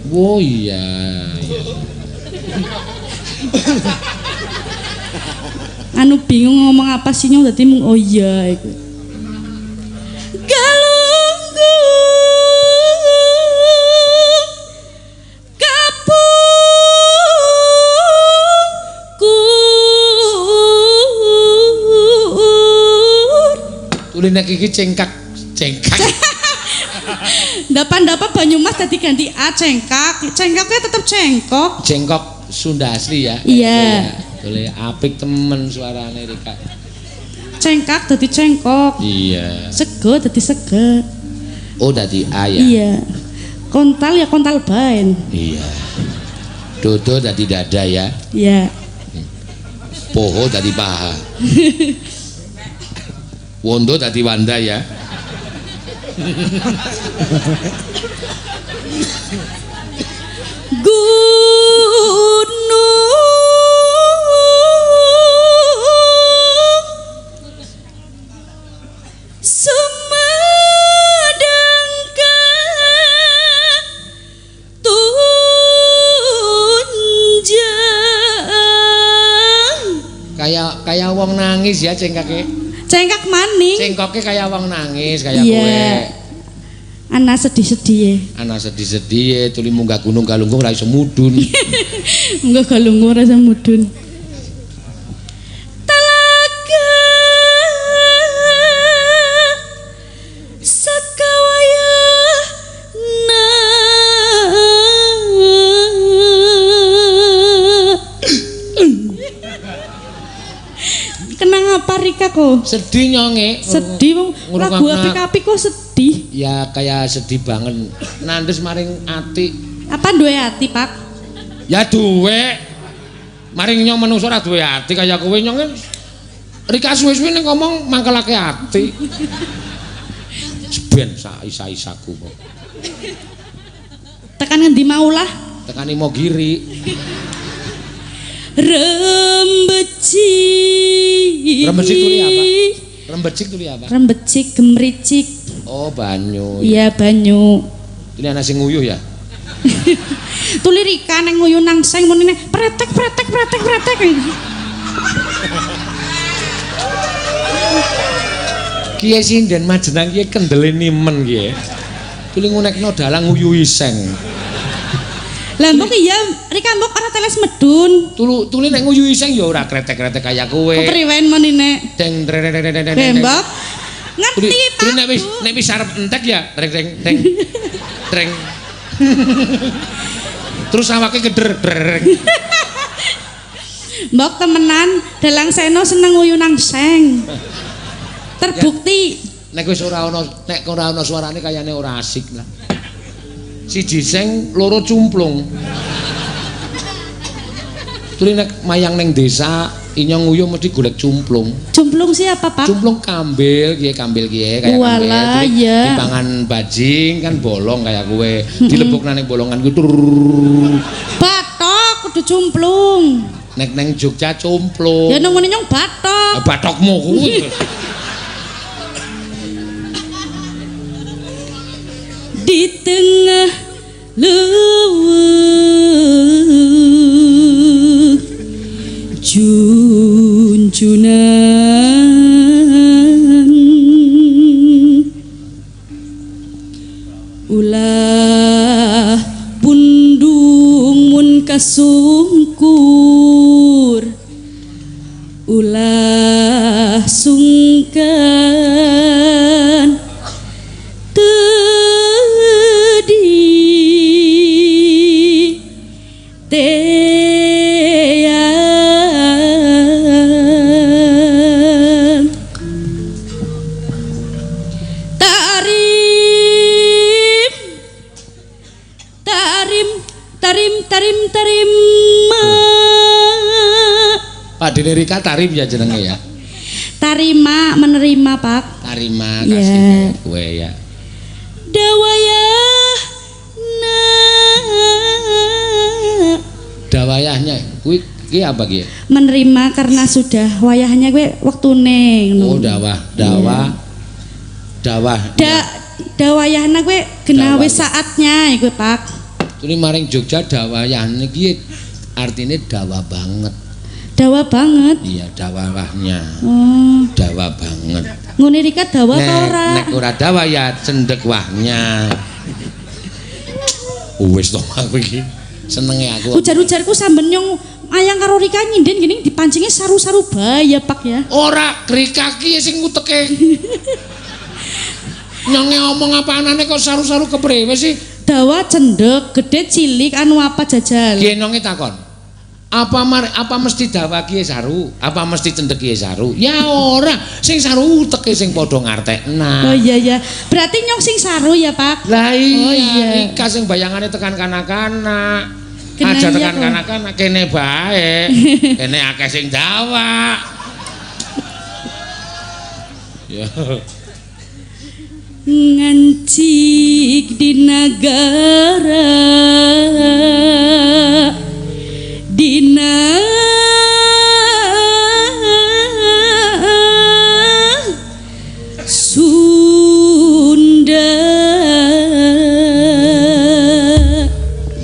Oh iya, iya. Anu bingung ngomong apa sih nyong dadi mung oh iya iku. Galunggung. Tuli nek iki cengkak, cengkak. Ndapa-ndapa Banyumas dadi ganti A cengkak. Cengkaknya tetep cengkok. Cengkok Sunda asli ya. Iya. Tuli apik temen suarane Rika. Cengkak dadi cengkok. Iya. Sego dadi sege. Oh dadi A ya. Iya. Kontal ya kontal baen. Iya. Dodo dadi dada ya. Iya. Poho dadi paha. Wondo dadi wanda ya. Gunung Sumedang katunjang. Kayak kayak wong nangis ya cengkake. Cengkak maning. Cengkoke kayak wong nangis kayak Iya. kowe. Ana sedih-sedih. Ana sedih-sedih tuli munggah gunung galunggung ra iso mudhun. Munggah galunggung ra iso mudhun. Talaga sakawayana. Kenang apa Rika kok? Sedih nyonge. Sedih wong lagu apik-apik kok sedih. Ya kayak sedih banget. Nandes maring ati. Apa duwe ati, Pak? Ya duwe. Maring nyong menungso ora duwe ati kaya kowe nyong. Rika suwe-suwe ning ngomong mangkelake ati. Ben sak isa-isaku kok. Tekan ngendi mau lah? Tekan Imogiri. Rembecik. Rembecik tuli apa? Rembecik tuli apa? Rembecik gemricik. Oh, banyu. Iya, banyu. Ini ana sing nguyuh ya? Tuli Rika neng nguyuh nang seng munine pretek pretek pretek pretek. Kiye sinden majenang kiye kendele nimen kiye. Tuli ngunekno dalang nguyuhi seng. Lah mbok iya Rika mbok ora teles medun. Tuli nek nguyuhi seng ya ora kretek-kretek kaya kowe. Kepriwen menine? Deng treng treng treng treng. Mbok. Ngerti Pak. Tuli nek wis arep entek ya treng treng treng. Treng. Terus awake keder dreng. Mbok temenan dalang Seno seneng nguyu nang seng. Terbukti ya, nek wis ora ana nek ora ana suarane kayane ora asik lah. Siji seng, loro cumplung. Tuli nek mayang neng desa inyong nguyuh mesti golek cumplung. Cumplung siapa, Pak? Cumplung kambil kiye kaya kambil. Iya. Dipangan bajing kan bolong kaya kowe. Dilebokna ning bolongan kuwi. Batok kudu cumplung. Nek neng Jogja cumplung. Ya nang ngene nyong batok. Batokmu kuwi. Di tengah lewek junjunan ulah pundung mun kasungkur ulah sungkan Pak Dene Rika Tarim ya jenenge ya. Tarima menerima, Pak. Tarima kasih yeah. Kowe ya. Dawayah na. Dawayahnya kuwi ki apa ki? Menerima karena sudah wayahnya kuwi wektune ngono. Oh, dawah, dawah. Yeah. Dawah. Dawayahna kuwi genawe saatnya kuwi, Pak. Tuli maring Jogja dawayahne ki artine dawa banget. Dawa banget. Iya, dawahnya. Oh. Dawa banget. Ngene Rika dawa apa ora? Nek ora dawa ya cendhek wahnya. Wis to aku iki. Senenge aku. Ujar-ujarku samben nyong Ayang karo Rika nyinden gini dipancinge saru-saru bae ya Pak ya. Ora Rika ki sing nguteke. Nyonge omong apa anane kok saru-saru kepriwe sih? Dawa cendek, gede cilik anu apa jajal. Ki nyonge takon. Apa mesti dawa ki saru? Apa mesti cendek ki saru? Ya ora, sing saru uteke sing padha ngartekna. Oh iya ya. Berarti nyong sing saru ya, Pak? Lah iya, oh, iya. Rika sing bayangane tekan kanak-kanak. Aja tekan kanak-kanak kene bae. Kene akeh sing dawa. Ya. Ngancik di nagara dina Sunda.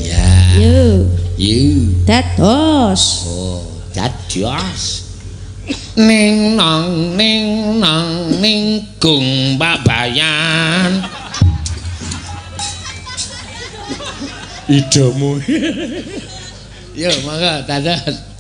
Ya. Yo. Yo. Dados. Oh, dados. Ning nang ning nang ning gung babayan. Idomu. Yo, mangga dados.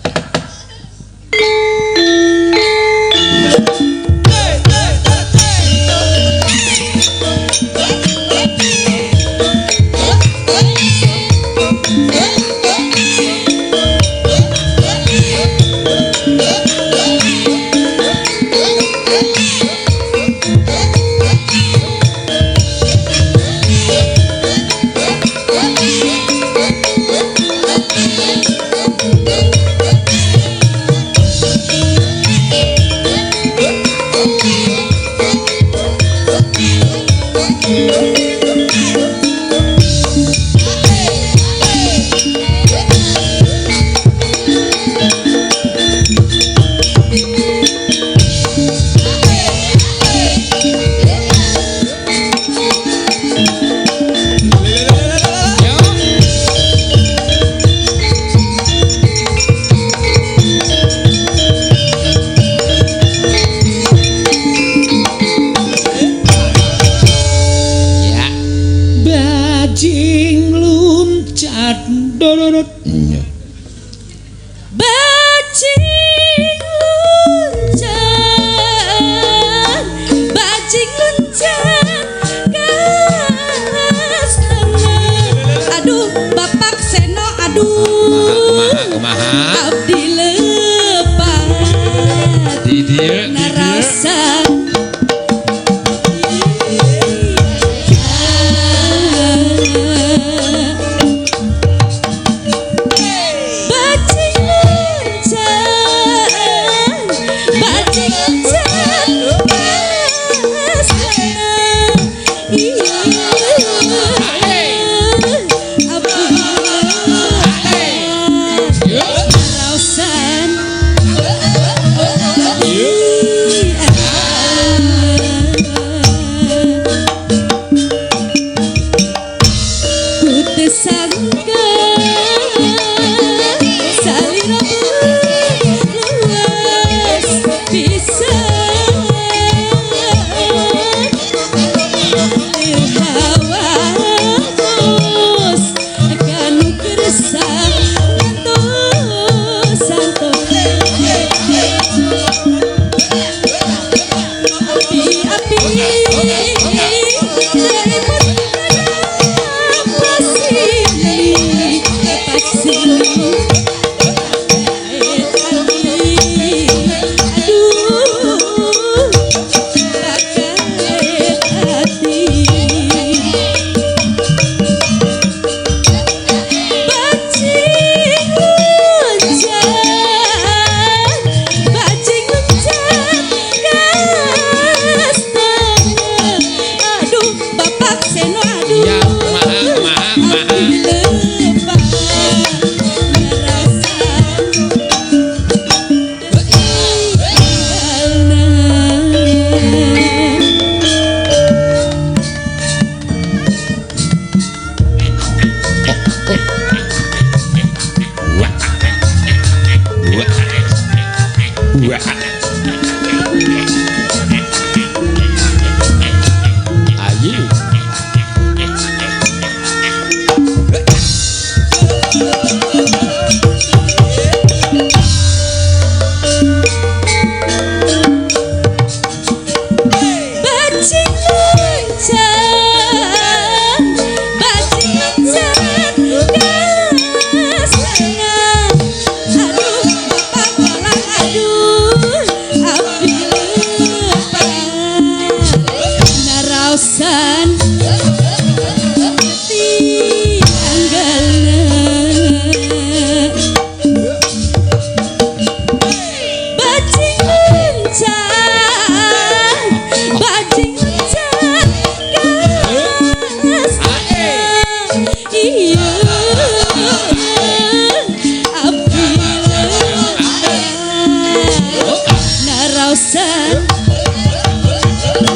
Bosan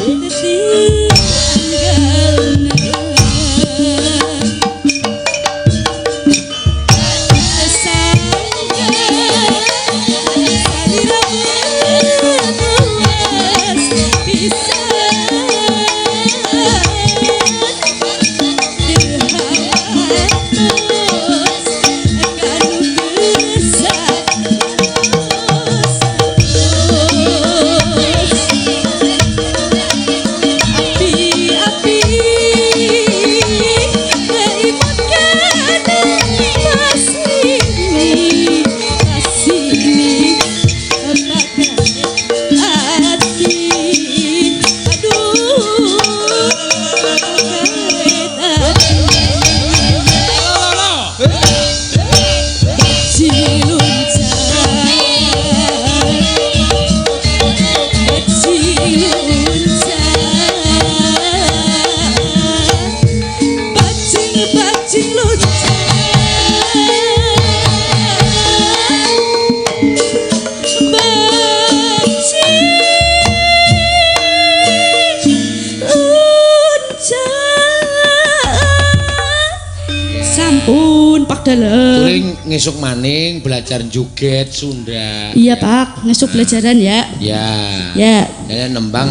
ditinggalna. Sampun Pak Dalem. Turing ngesuk maning belajar joget Sunda. Iya Pak, ngesuk belajaran ya. Ya. Ya. Ya nembang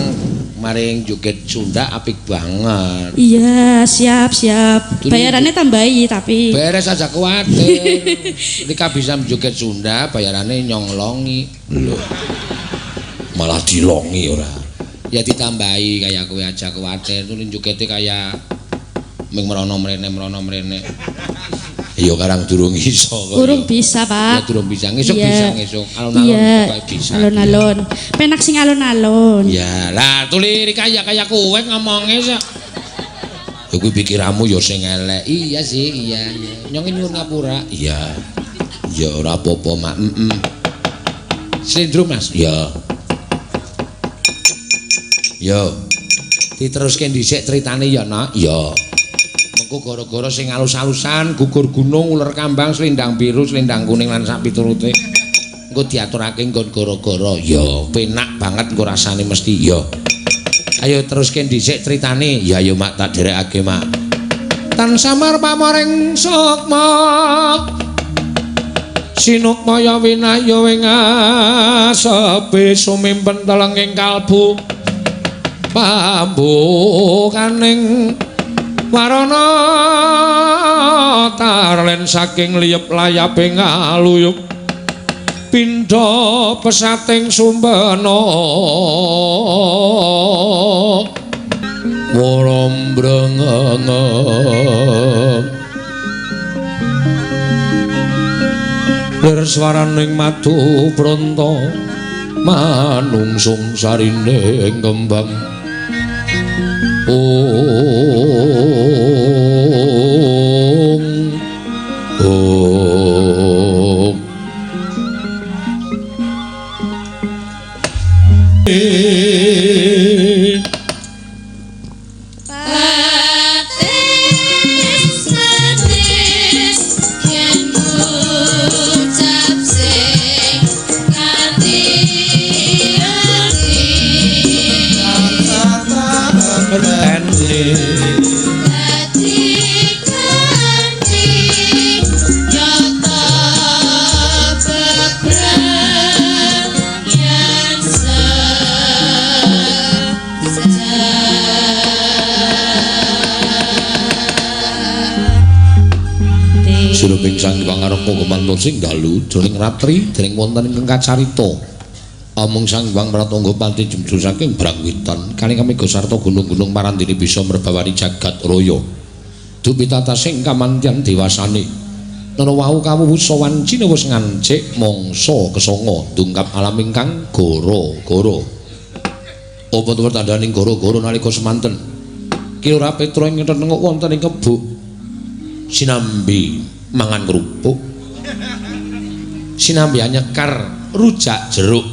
maring joget Sunda apik banget. Iya, siap siap. Bayarannya tambahi tapi. Beres aja kuatir. Ketika bisa joget Sunda, bayarannya nyonglongi. Loh. Malah dilongi ora. Ya ditambahi kayak kowe aja kuatir. Turing jogete kaya ming merono mrene merono mrene. Ya karang durung iso kok. Durung bisa, Pak. Ya durung bisa. Ngesuk bisa ngesuk. Alon-alon pokoke bisa. Alon-alon. Penak sing alon-alon. Ya, lah tuli kaya kaya kowe ngomonge sak. Ya kuwi pikiranmu ya sing elek. Iya sih, iya, iya. Nyong nyuwun ngapura. Iya. Ya ora apa-apa, Mak. Heeh. Slendro, Mas. Ya. Yo. Diteruske dhisik critane ya, Nak. Ya. Mengko gara-gara sing alus-alusan, gugur gunung, uler kambang, selendang biru, selendang kuning lan sak piturute. Engko diaturake nggon gara-gara. Ya, penak banget engko rasane mesti. Ya. Ayo teruske dhisik critane. Ya ayo Mak, tak dherekake, Mak. Tan samar pamoring sukma. Sinukmaya winaya ing asepe sumimpen telenging kalbu. Pambukaning warana tarlen saking liyep layape ngaluyup pindha pesating sumbena worombrengeng lir swaraning madu bronto manungsung sarine kembang. Ong ong. Patis manis yen ngucap sing ati ati dadi kanthi nyata bebrang yen Suruping Sang Pangarpa gumantung sing dalu jroning ratri dening wonten ingkang kacarita. Amung Sang Hyang Pratangga pati jemjul saking Brangwitan kali kami sarta gunung-gunung marandene bisa merbawani jagat raya. Dupitatasing kamantyan dewasane. Nana wau kawuwusa wancine wis ngancik mangsa kesanga dungkap alam ingkang goro-goro. Apa tuwur tandhaning goro-goro nalika semanten? Ki Lurah Petra ing nenguk wonten ing kebuk sinambi mangan kerupuk. Sinambi nyekar rujak jeruk.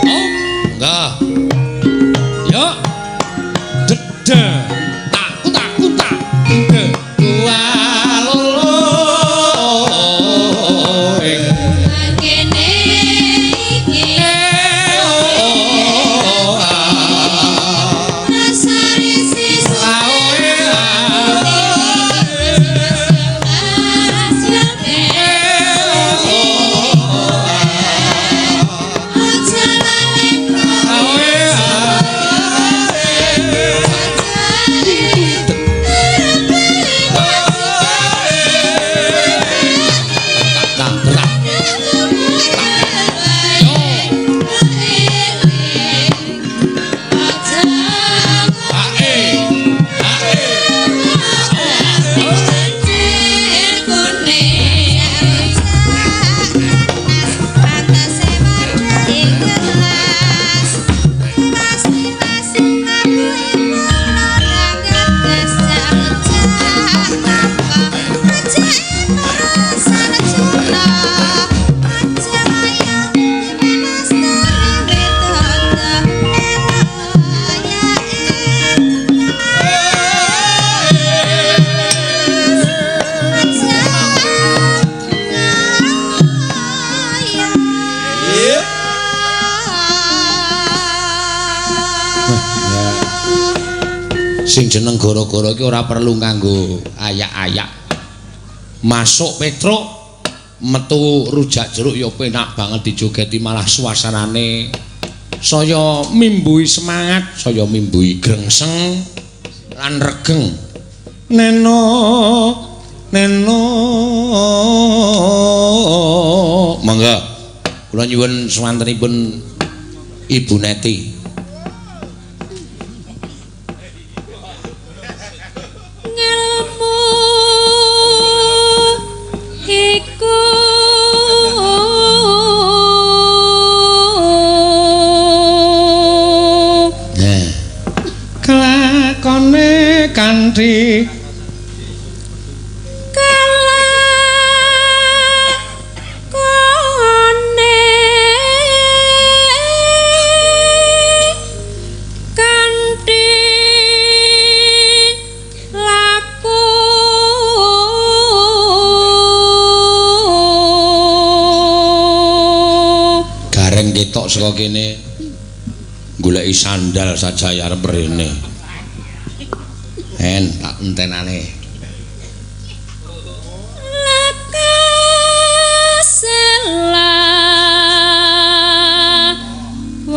Oh, enggak. Yo. Dede. Tak kutak kutak. De dua loro ing Kene iki oh, ah. rasane siswa Ah, oh, eh, ah. Ah, oh, eh, ah. Tak, tak. Yo. Ah, eh. Ah, eh. Sing jeneng gara-gara iki ora perlu nganggo ayak-ayak. Masuk Petruk metu rujak jeruk ya penak banget dijogeti, malah suasanane saya mimbui semangat, saya mimbui grengseng lan regeng. Neno neno monggo kula nyuwun swantenipun Ibu Neti. Ngelmu iku Nah. Kelakone kanthi kelakone kanthi laku gareng ketok saka kene goleki sandal saja ya arep rene. En tak entenane.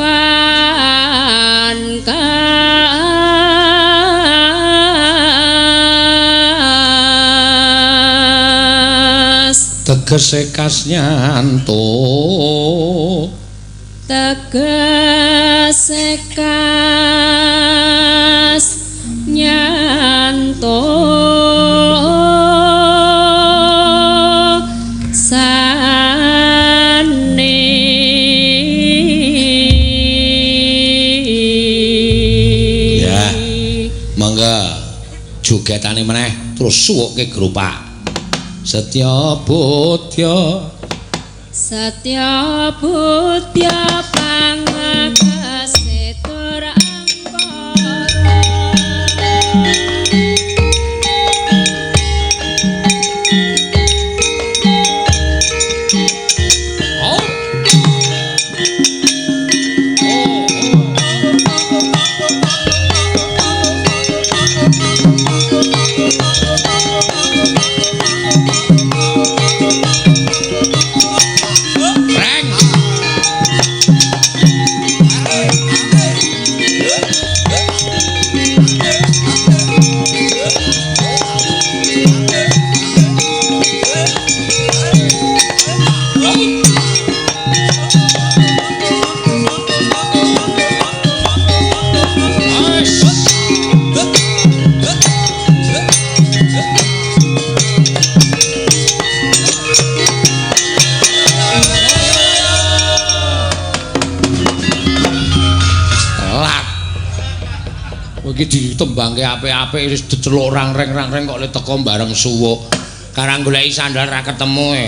Lakaselawan kas Tegese kas nyantuk. Tegese kas nyantuk sane. Ya. Monggo jogetane meneh terus suwukke gerobak. Setya budya Setya budya pangakase tur angkara. Oh. Reng. Telat. Kowe iki ditembangke apik-apik wis diceluk rang-reng-rang-reng kok le teko bareng suwuk. Karang goleki sandal ra ketemu e.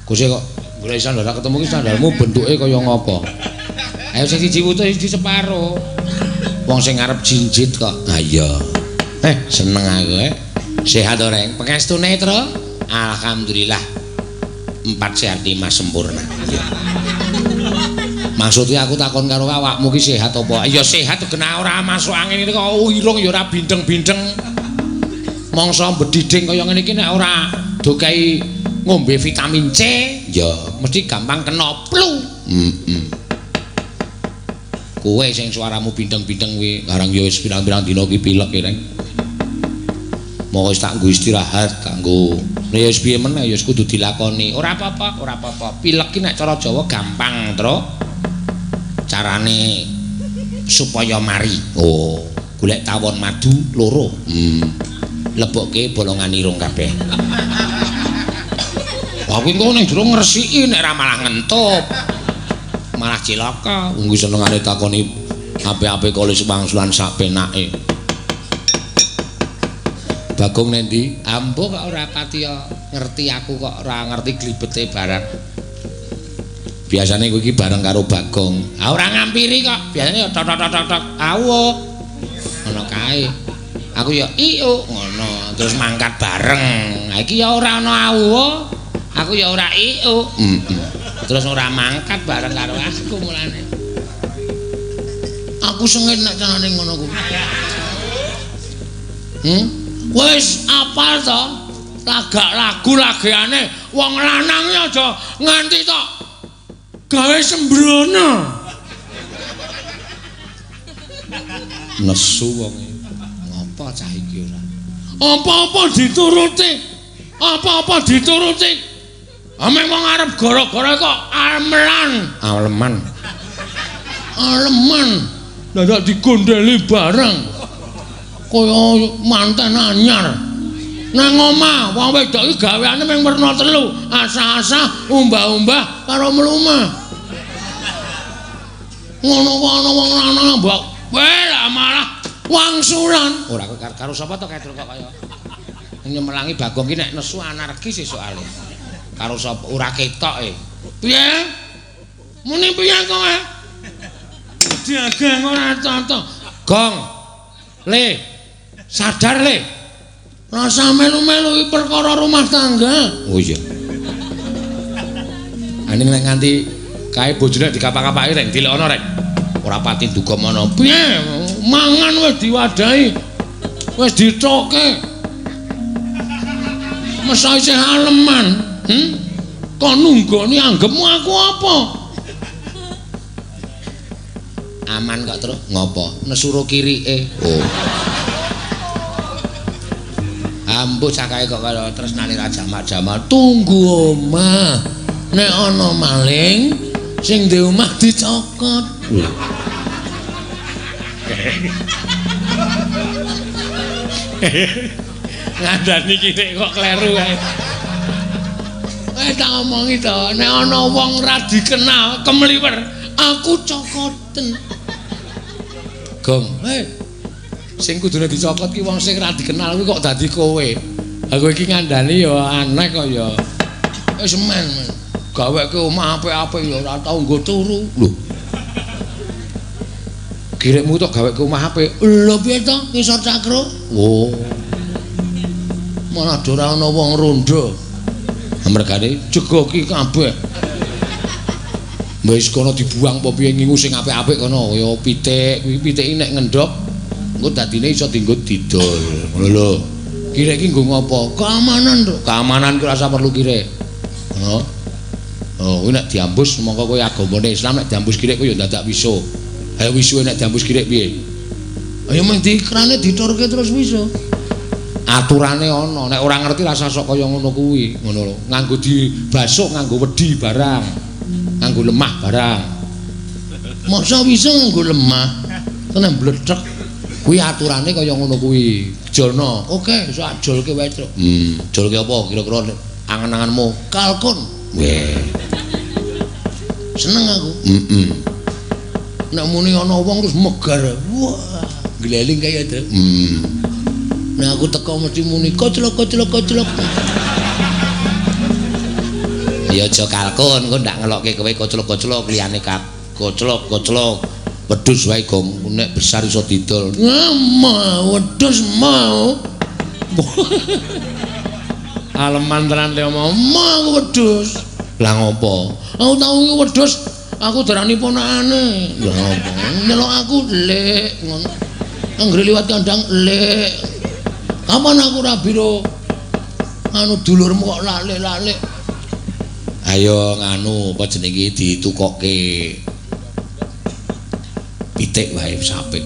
Guse kok Golek sandal ora ketemu ki sandalmu bentuke kaya ngapa? Ayo sing siji wutuh siji separo. Wong sing arep jinjit kok. Ha iya. Seneng aku Sehat ora, Reng? Pengestune, Tru? Alhamdulillah. 4 sehat 5 sempurna. Iya. Maksudnya aku takon karo awakmu ki sehat apa? Ya sehat kena ora masuk angin iki kok irung ya ora bindeng-bindeng. Mangsa bediding kaya ngene iki nek ora dokai ngombe vitamin C, ya mesti gampang kena flu. Heeh. Kowe sing suaramu bindeng-bindeng kuwi barang ya wis pirang-pirang dina ki pilek ki, Reng. Moko wis tak nggo istirahat, kanggo. Ya wis piye meneh ya wis kudu dilakoni. Ora apa-apa, ora apa-apa. Pilek ki nek cara Jawa gampang, Tru. Carane supaya mari. Oh, golek tawon madu loro. Lebokke bolongan irung kabeh. Wah, kuwi engko ning jero ngresiki nek ora malah ngentup. Malah cilaka. Wong kuwi senengane takoni ape-ape kolis wangsulan sak penake. Bagong nendi? Ambo kok ora patiya ngerti aku kok ora ngerti glibete barang. Biasane kowe iki bareng karo Bagong. Ah ora ngampiri kok. Biasane ya tok tok tok tok. Awo. Ngono kae. Aku ya iyo ngono, terus mangkat bareng. Ha iki ya ora ana awo. Aku ya ora iyo. Terus ora mangkat bareng karo aku mulane. Aku sengit nek carane ngono kuwi. Wis apal to? Lagak lagu lageane wong lanang ya aja nganti tok gawe sembrono. Nesu wong. Ngopo cah iki ora? Apa-apa dituruti. Apa-apa dituruti. Ame wong arep gara-gara kok aleman. Aleman. Aleman. Dadak digondeli bareng. Kaya manten anyar. Nang omah wong wedok iki gaweane mung werna telu, asah-asah, umbah-umbah karo mlumah. Ngono kok ana wong lanang mbok. Weh lah malah wangsulan. Ora kowe karo sapa to Katruk kok kaya nyemelangi Bagong ki nek nesu anarkis soalé. Karo sapa ora ketok e. Piye? Muni piye kowe? Dagang ora contoh. Gong. Le. Sadar le. Rasa melu-melu iki perkara rumah tangga. Oh iya. Aning nek nganti kae bojone dikapak-kapaki rek dilekno rek. Ora pati duga mono. Piye? Mangan wis diwadahi. Wis ditoke. Mesa isih aleman. Kok nunggoni anggepmu aku apa? Aman kok, Truk. Ngopo? Nesuro kirike. Oh. Ambo cakae kok kaya tresnane ra jamak-jamak. Tunggu omah. Nek ana maling sing ndek omah dicokot. Ngandani kirik kok kleru kae. Tak omongi to, nek ana wong ra dikenal kemliwer, aku cokoten. Gong, sing kudune dicokot ki wong sing ra dikenal kuwi kok dadi kowe. Aku iki ngandani ya aneh kok ya. Wis men, gaweke omah apik-apik ya ora tau nggo turu. Lho. Kirikmu tok gaweke omah apik. Lho piye to ngisor cakro? Oh. Malah ora ana wong rondo. Mergane jegoki kabeh. Wis kono dibuang apa piye ngingu sing apik-apik kono kaya pitik, kuwi pitike nek ngendhog engko dadine iso dienggo didol. Ngono lho. Kirek iki nggo ngopo? Keamanan, Truk. Keamanan ku rasa perlu kirek. Ngono. Oh, kuwi nek diambus mongko kowe agamane Islam nek diambus kirek kuwi ya dadak wiso. Ha wisuhe nek diambus kirek piye? Ayo mung dikrane diturke terus wiso. Aturane ana, nek ora ngerti rasa sok kaya ngono kuwi, ngono lho. Nganggo dibasuk nganggo wedi barang. Nganggo lemah barang. Masa wisa nganggo lemah? Tenan bledhek. Kuwi aturane kaya ngono kuwi. Jolno. Oke, iso ajolke wae, Truk. Jolke apa kira-kira angen-angenmu? Kalkun. Weh. Seneng aku. Heeh. Nek muni ana wong terus megar. Wah, gleling kaya, Truk. Nek aku teko mesti muni koclok koclok koclok. Ya aja kalkun, engko ndak ngelokke kowe koclok-koclok liyane koclok-koclok. Wedhus wae gong nek besar iso didol. Mau wedhus mau. Aleman tenan le omong, mau wedhus. Lah ngopo? Aku tau iki wedhus, aku darani ponakane. Lah ngopo? Nyelok aku lek ngono. Anggere liwat kandang lek. Kapan aku rabi ro? Anu dulurmu kok lalik-lalik. Ayo nganu apa jenenge ditukokke pitik wae sapik.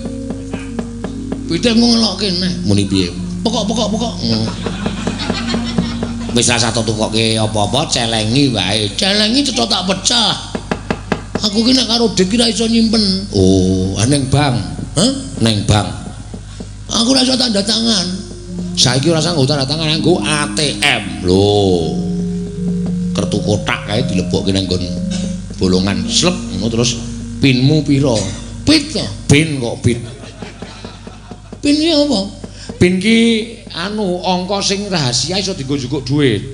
Pitik mung ngelokke neh. Muni piye? Pokok-pokok pokok. Wis ra satu tukokke apa-apa celengi wae. Celengi cetha tak pecah. Aku ki nek karo dik ki ra iso nyimpen. Oh, neng bank. Hah? Neng bank. Aku ra iso tanda tangan. Saiki ora usah nggo tanda tangan, nganggo ATM. Lho. Kertu kotak kae dilebokke nang nggon bolongan slep ngono terus pinmu pira? Pit to? Pin kok pit. Pin ki apa? Pin ki anu angka sing rahasia iso dienggo njukuk dhuwit.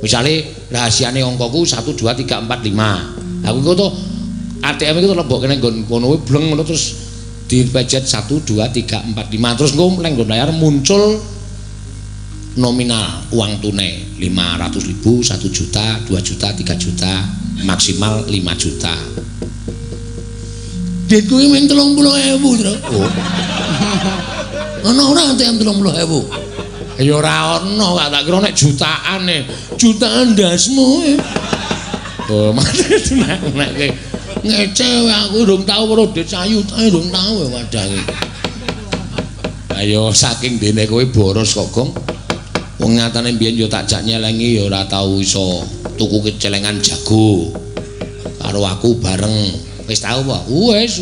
Misale rahasiane angkaku 1 2 3 4 5. Aku iku to ATM iku lebokke nang nggon kono kuwi bleng ngono terus dipejet 1 2 3 4 5 terus engko nang nggon layar muncul nominal uang tunai 500.000, 1 juta, 2 juta, 3 juta, maksimal 5 juta. Duitku iki mung 30.000, Tru. Oh. Ana ora ATM 30.000? Ya ora ana, tak kira nek jutaan e. Jutaan ndasmu. Oh, mate nek ngece aku durung tau weruh duit sayuta, durung tau wadahe. Ayo saking dene kowe boros kok, Gong. Wong nyatane mbiyen ya tak jak nyelengi ya ora tau iso tuku celengan jago. Karo aku bareng. Wis tau apa? Wis.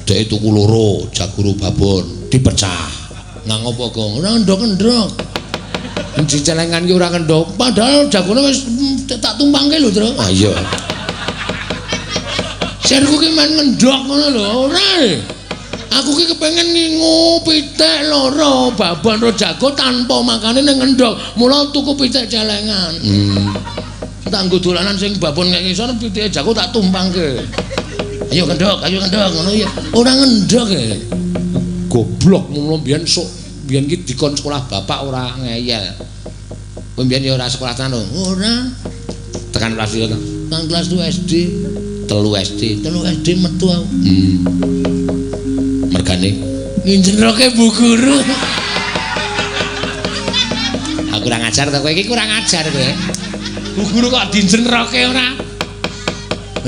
Dhek tuku loro, jago ro babon, dipecah. Nang apa, Gong? Ora ndok-ndok. Endi celengan ki ora kendok, padahal jagone wis tak tumpangke lho, Tru. Ah iya. Serku ki men ngendok ngono lho, ora. Aku ki kepengen ngingu pitik loro, babon ro jago tanpa makane ning ngendhok. Mula tuku pitik celengan. Tak nggo dolanan sing babon nek ngisor pitike jago tak tumpangke. Ayo kendhok ngono ya. Ora ngendhok e. Goblok mula mbiyen sok mbiyen ki dikon sekolah bapak ora ngeyel. Kowe mbiyen ya ora sekolah tenan lho. Ora. Tekan kelas piro to? Tekan kelas 2 SD. 3 SD. 3 SD metu aku. Mergane nginjeroke bu guru. Aku kurang ajar to kowe iki, kurang ajar kowe. Bu guru kok dinjenroke ora?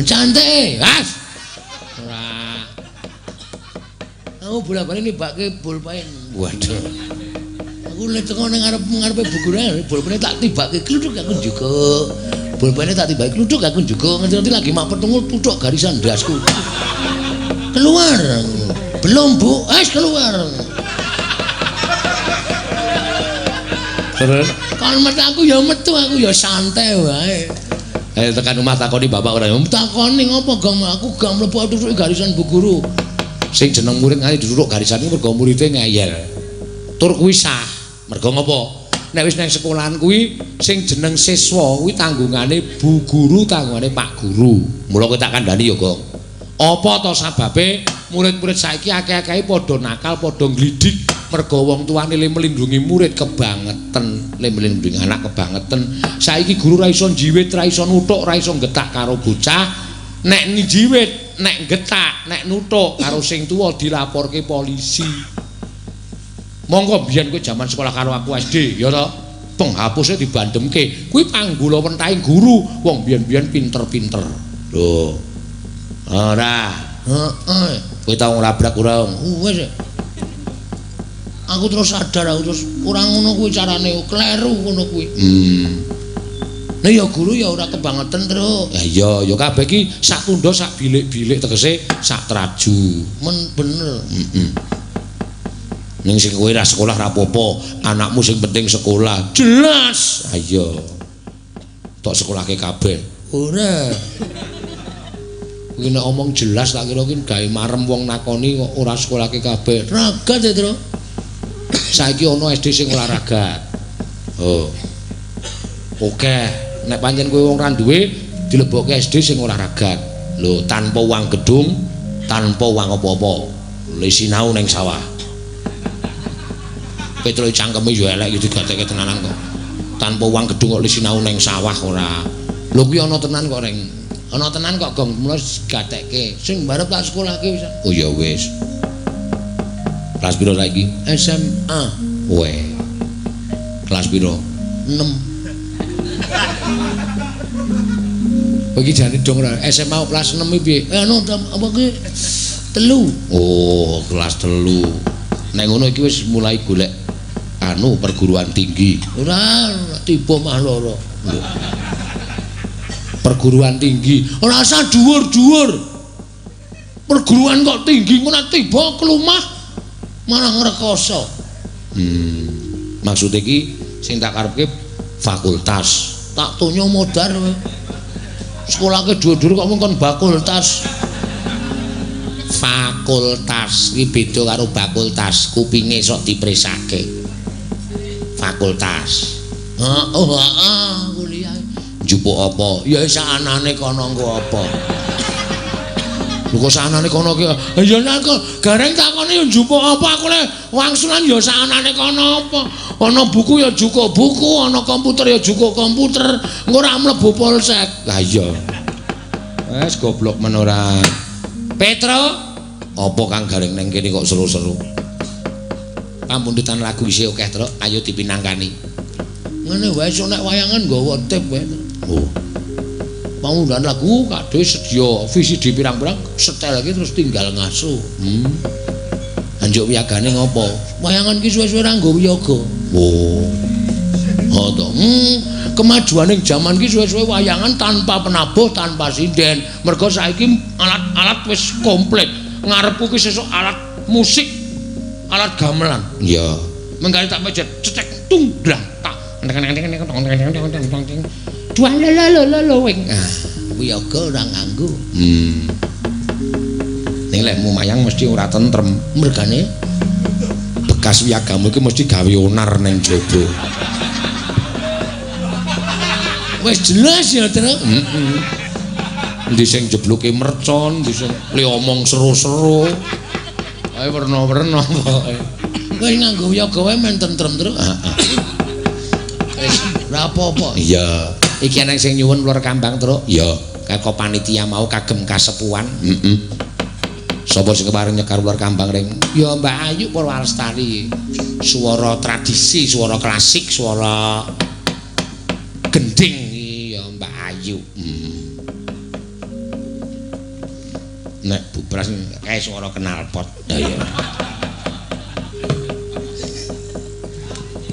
Cantik, Mas. Ora. Aku bola-bali nibake bolpen. Waduh. Aku lek teko ning arep-ngarepe bu guru, bolpene tak tibake kluduk aku njukuk. Bolpene tak tibake kluduk aku njukuk. Ngerti-ngerti lagi mak petungul tuthuk garisan ndasku. Keluar. Belum, Bu. Wis keluar. Terus kon metu aku ya metu, aku ya santai wae. Ayo tekan omah takoni bapak ora. Takoni ngopo, Gong? Aku gak mlebu tuthuk garisan bu guru. Sing jeneng murid nganti dituthuk garisan iki mergo muride ngeyel. Tur kuwi sah. Mergo ngopo? Nek wis nang sekolahan kuwi sing jeneng siswa kuwi tanggungane bu guru, tanggungane pak guru. Mula kowe tak kandhani ya, Gong. Apa to sababe murid-murid saiki akeh-akehe padha nakal, padha nglidik mergo wong tuane le melindungi murid kebangeten, le melindungi anak kebangeten. Saiki guru ra iso njiwit, ra iso nuthuk, ra iso nggetak karo bocah. Nek njiwit, nek nggetak, nek nuthuk karo sing tuwa dilaporke polisi. Monggo biyen kowe jaman sekolah karo aku SD, ya to? Penghapuse dibandemke. Kuwi panggula wentahe guru, wong biyen-biyen pinter-pinter. Lho. Ora. Heeh. Kowe tau nglabrak ora? Wis. Aku terus sadar, aku terus ora ngono kuwi carane, kleru ngono kuwi. Nah ya guru ya ora kebangeten, Tru. Ya iya, ya kabeh iki sak tundha sak bilik-bilik tegese sak traju. Men bener. Heeh. Ning sing kowe ra sekolah ra apa-apa, anakmu sing penting sekolah. Jelas. Ayo. Tok sekolahke kabeh. Ora. Kuwi nek omong jelas tak kira ki gawe marem wong nakoni kok ora sekolahke kabeh. Ragat ya, Tru. Saiki ana SD sing olahraga. Oh. Oke, Nek pancen kowe wong ra duwe dilebokke SD sing olahraga. Lho, tanpa uang gedung, tanpa uang apa-apa. Le sinau ning sawah. Petro cangkeme yo elek iki digateke tenanan kok. Tanpa uang gedung kok le sinau ning sawah ora. Lho kuwi ana tenan kok, Reng. Ana tenan kok, Gong. Mula gatekke. Sing barep tak sekolahke wis. Oh ya wis. Kelas piro saiki? SMA. Weh. Kelas piro? 6. Iki jane dong ora SMA kelas 6 iki piye? Anu apa ki? 3. Oh, kelas 3. Nek ngono iki wis mulai golek anu perguruan tinggi. Ora tiba mah loro. Perguruan tinggi. Ora usah dhuwur-dhuwur. Perguruan kok tinggi ngono tiba klumah malah ngrekoso. Maksud iki sing tak karepke fakultas. Tak tonyo modar kowe. Sekolahke dhuwur-dhuwur kok mung kon fakultas. Fakultas iki beda karo bakultas, kupinge sok dipresake. Fakultas. Heeh, oh heeh, kuliah. Njupuk apa? Ya saanane kono nggo apa? Lho kok saanane kono ki? Ya nek gareng takone ya njupuk apa aku le wangsulan ya saanane kono apa? Ana buku ya jukuk buku, ana komputer ya jukuk komputer, engko ora mlebu polsek. Lah iya. Wes goblok men ora. Petro, apa kang gareng nang kene kok seru-seru? Pamundutan lagu isih akeh, Truk. Ayo dipinangkani. Ngene wae sok nek wayangan nggawa tip wae. Oh. Pamundutan lagu kabeh sedia VCD pirang-pirang setel iki terus tinggal ngaso. Anjuk wiyagane ngopo? Wayangan ki suwe-suwe ra nggo wiyaga. Oh. Oh to. Kemajuaning jaman ki suwe-suwe wayangan tanpa penabuh, tanpa sinden. Mergo saiki alat-alat wis komplit. Ngarepku ki sesuk alat musik, alat gamelan. Iya. Mengkane tak pejet cecek tung dlang tak. Dua la la la wing. Ah, wiyaga ora nganggo. Ning lek mayang mesti ora tentrem. Mergane bekas wiyagamu iki mesti gawe onar ning jaba. Wis jelas ya, Truk. Heeh. Endi sing jebluke mercon, endi sing le omong seru-seru. Ae werna-werna pokoke. Wis nganggo wiyaga wae men tentrem, Truk. Heeh. Wis ora apa-apa. Iya. Iki ana sing nyuwun uler kambang, Truk. Iya. Kaya panitia mau kagem kasepuhan. Heeh. Sapa sing kepareng nyekar uler kambang, Ring? Ya Mbak Ayu Purwalestari. Swara tradisi, swara klasik, swara gending ya Mbak Ayu. Nek bubras kae swara knalpot. Ya iya.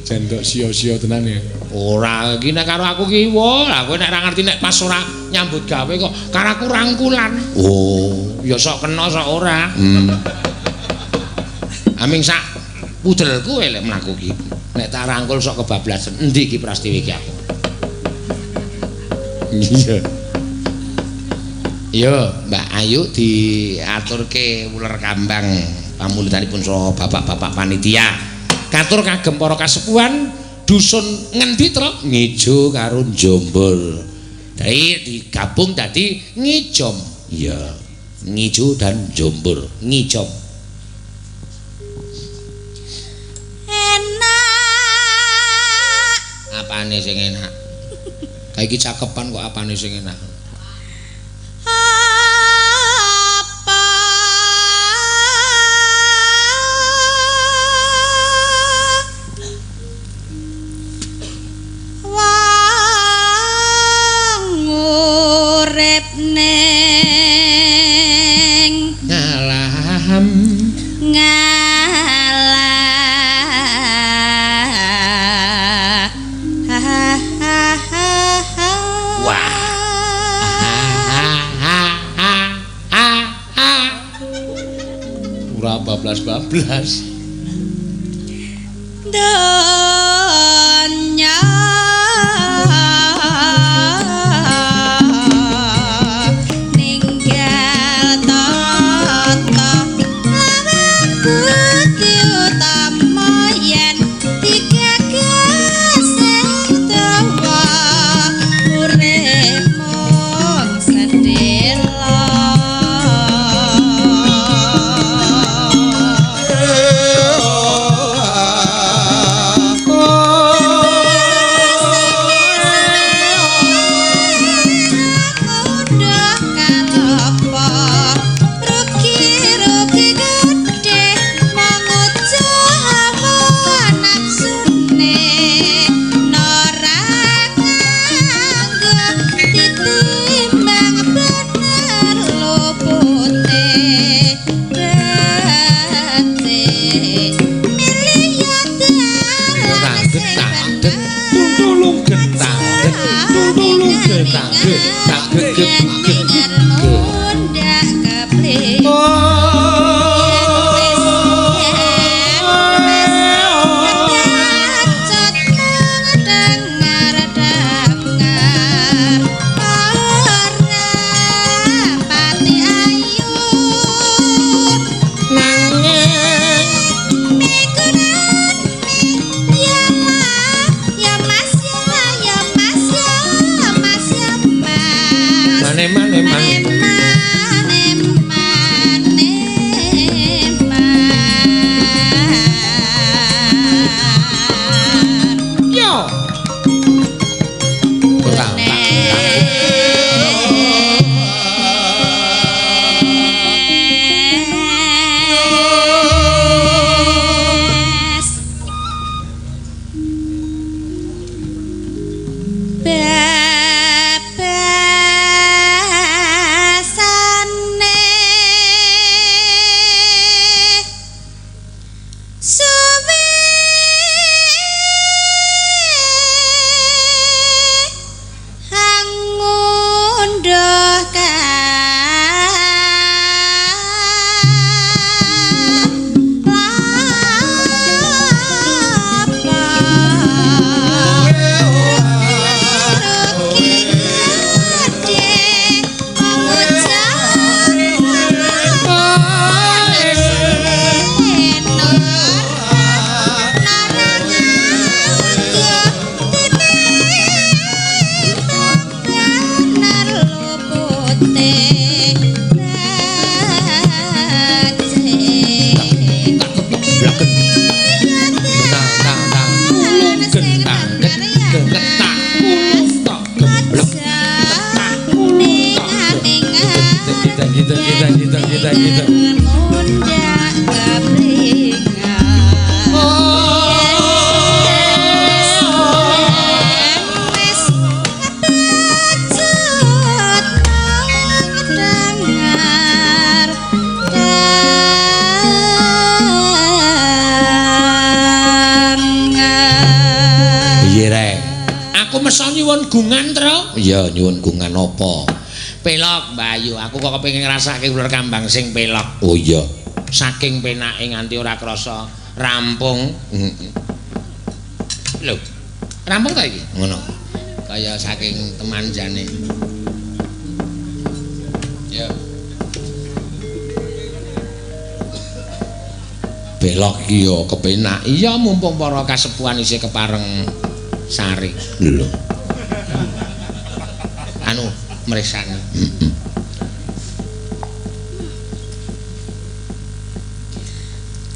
Jan kok sia-sia tenan ya. Ora iki nek karo aku ki wah, lah kowe nek ora ngerti nek pas ora nyambut gawe kok karo aku rangkulan. Oh, ya sok kena sok ora. Aming sak pudelku elek mlaku ki. Nek tak rangkul sok kebablasan. Endi iki Prastiwi iki aku? Iya. Yo, Mbak Ayu diaturke uler kambang pamundutanipun saha bapak-bapak panitia. Katur kagem para kasepuhan dusun ngendi, Truk? Ngijo karo Jombor. Dadi digabung dadi Ngijom. Iya, Ngijo dan Jombor, Ngijom. Enak. Apane sing enak? Kae iki cakepan kok apane sing enak? Apa wong urip ning ngalam ngalah. Wah. Ora bablas-bablas. Donya ninggal tata lawang budi utama yen digagas sing dawa. gitu. Mundhak kepringan. Wis kebacut dengar dengar. Piye rek? Aku meso nyuwun gungan, Tru. Iya, nyuwun gungan apa? Pelok, Mbak Ayu. Aku kok kepengin ngrasake uler kambang sing pelok. Oh iya. Saking penake nganti ora krasa rampung. Heeh. Lho, rampung ta iki? Ngono. Kaya saking temanjane. Ya. Belok iki ya kepenak. Iya, mumpung para kasepuhan isih kepareng sare. Lho. Anu mresani. Heeh.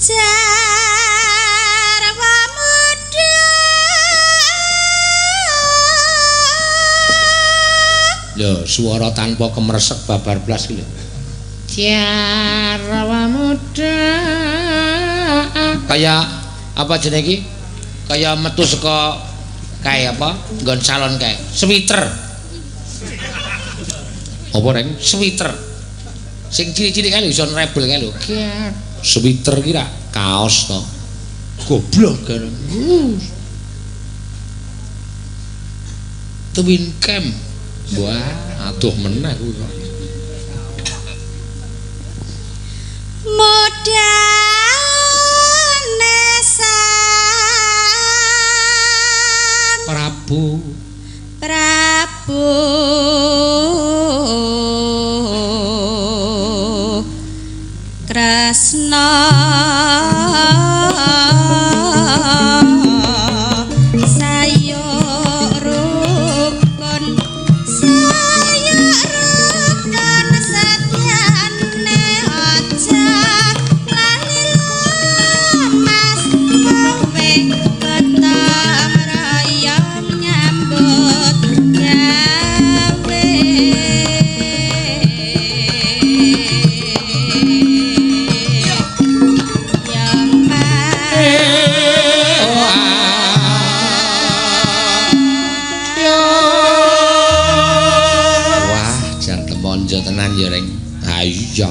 Jarwa muda. Lho, suara tanpa kemresek babar blas ki lho. Jarwa muda. Kaya apa jenenge iki? Kaya metu saka kae apa? Nggon salon kae. Sweater. Apa reng? Sweater. Sing cilik-cilik kae lho iso rebel kae lho. Sweater ki ra kaos to. Goblok kan. Twin cam. Wah, aduh meneh kuwi kok. Mudane sang Prabu Prabu Kresna sayo rukun sayo rukun satyane aja lali mas kowe gotong royong nyambut gawe. Yang Wah, jan temonjo tenan ya, Reng. Ha iya.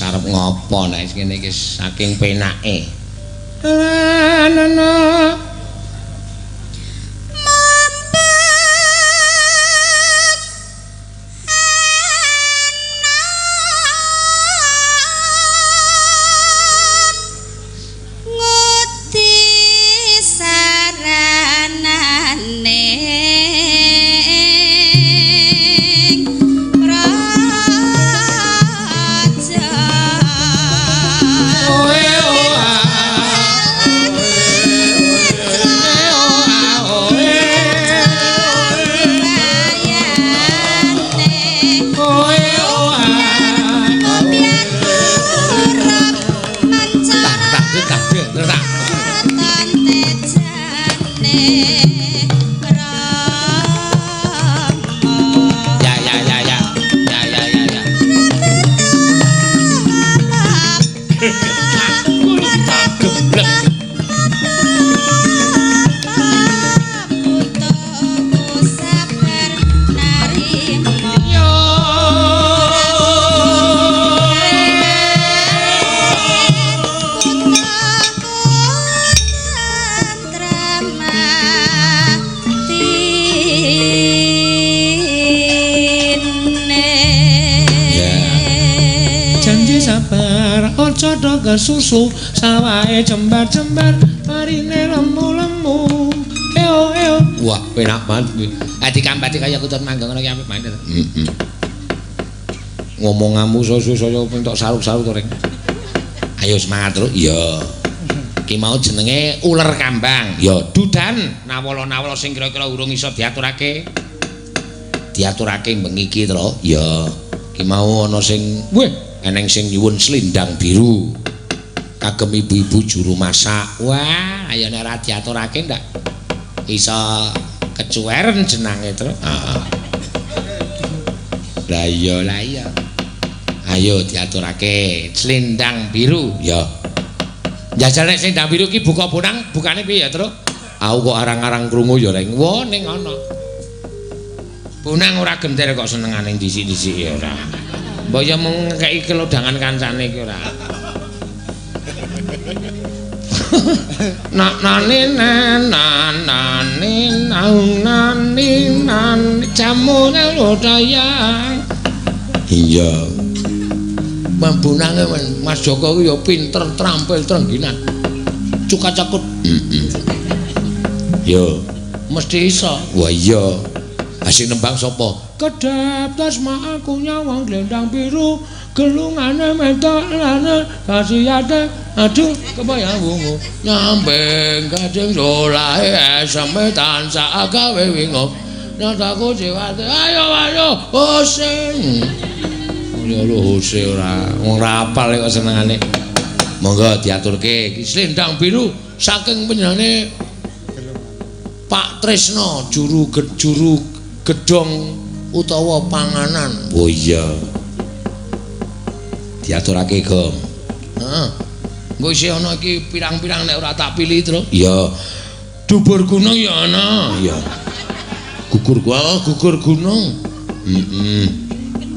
Arep ngopo nek ngene iki saking penake. Na Mumpung anom ngudi saranane praja. Tak tak tak tak. Ya ya ya ya. Ya ya ya ya. Tak geblek. Janji sabar, aja do kesusu, sawahe jembar-jembar, parine lemu-lemu. Eo eo. Wah, penak banget kuwi. Dikambati kaya kutut mangga ngono ki apik banget. Heeh. Ngomonganmu saya entuk saruk-saruk to, Reng. Ayo semangat terus. Iya. Ki mau jenenge uler kambang. Ya, dudan nawala-nawala sing kira-kira urung iso diaturake. Diaturake bengi iki, Tru. Ya. Ki mau ana sing weh, eneng sing nyuwun slindang biru. Kagem ibu-ibu juru masak. Wah, ayo nek ora diaturake ndak iso kecuweren jenange, Tru. Heeh. Lah iya, lah iya. Ayo diaturake. Selendang biru. Ya. Jajal nek selendang biru ki buka bonang, bukane piye ya, Truk? Aku kok arang-arang krungu ya, Reng. Wah, ning ana. Bonang ora genter kok senengane dhisik-dhisik ya ora. Mbok ya mung ngekeki kelodangan kancane iki ora. Na na ni na na na ni na na ni na jamune lodayang. Iya. Mambunange Mas Joko ku ya pinter, trampil, trengginan. Cuka-cakut. Heeh. Yo, mesti iso. Wah iya. Asik nembang sapa? Kedhep tasma aku nyawang glendang biru, gelungane mentok lane kasiyate. Aduh, kebayang wungu. Nyambeng gading solahe eseme tansah gawe wingo. Nyataku jiwate. Ayo ayo, oseng. Ya lho hose ora. Wong ora apal kok senengane. Monggo diaturke iki selendang biru saking panjenengane Pak Tresno juru gedhong utawa panganan. Oh iya. Diaturake, Gong. Heeh. Engko isih ana iki pirang-pirang nek ora tak pilih, Truk. Iya. Dubur gunung ya ana. Iya. Gugur gua, gugur gunung. Heeh.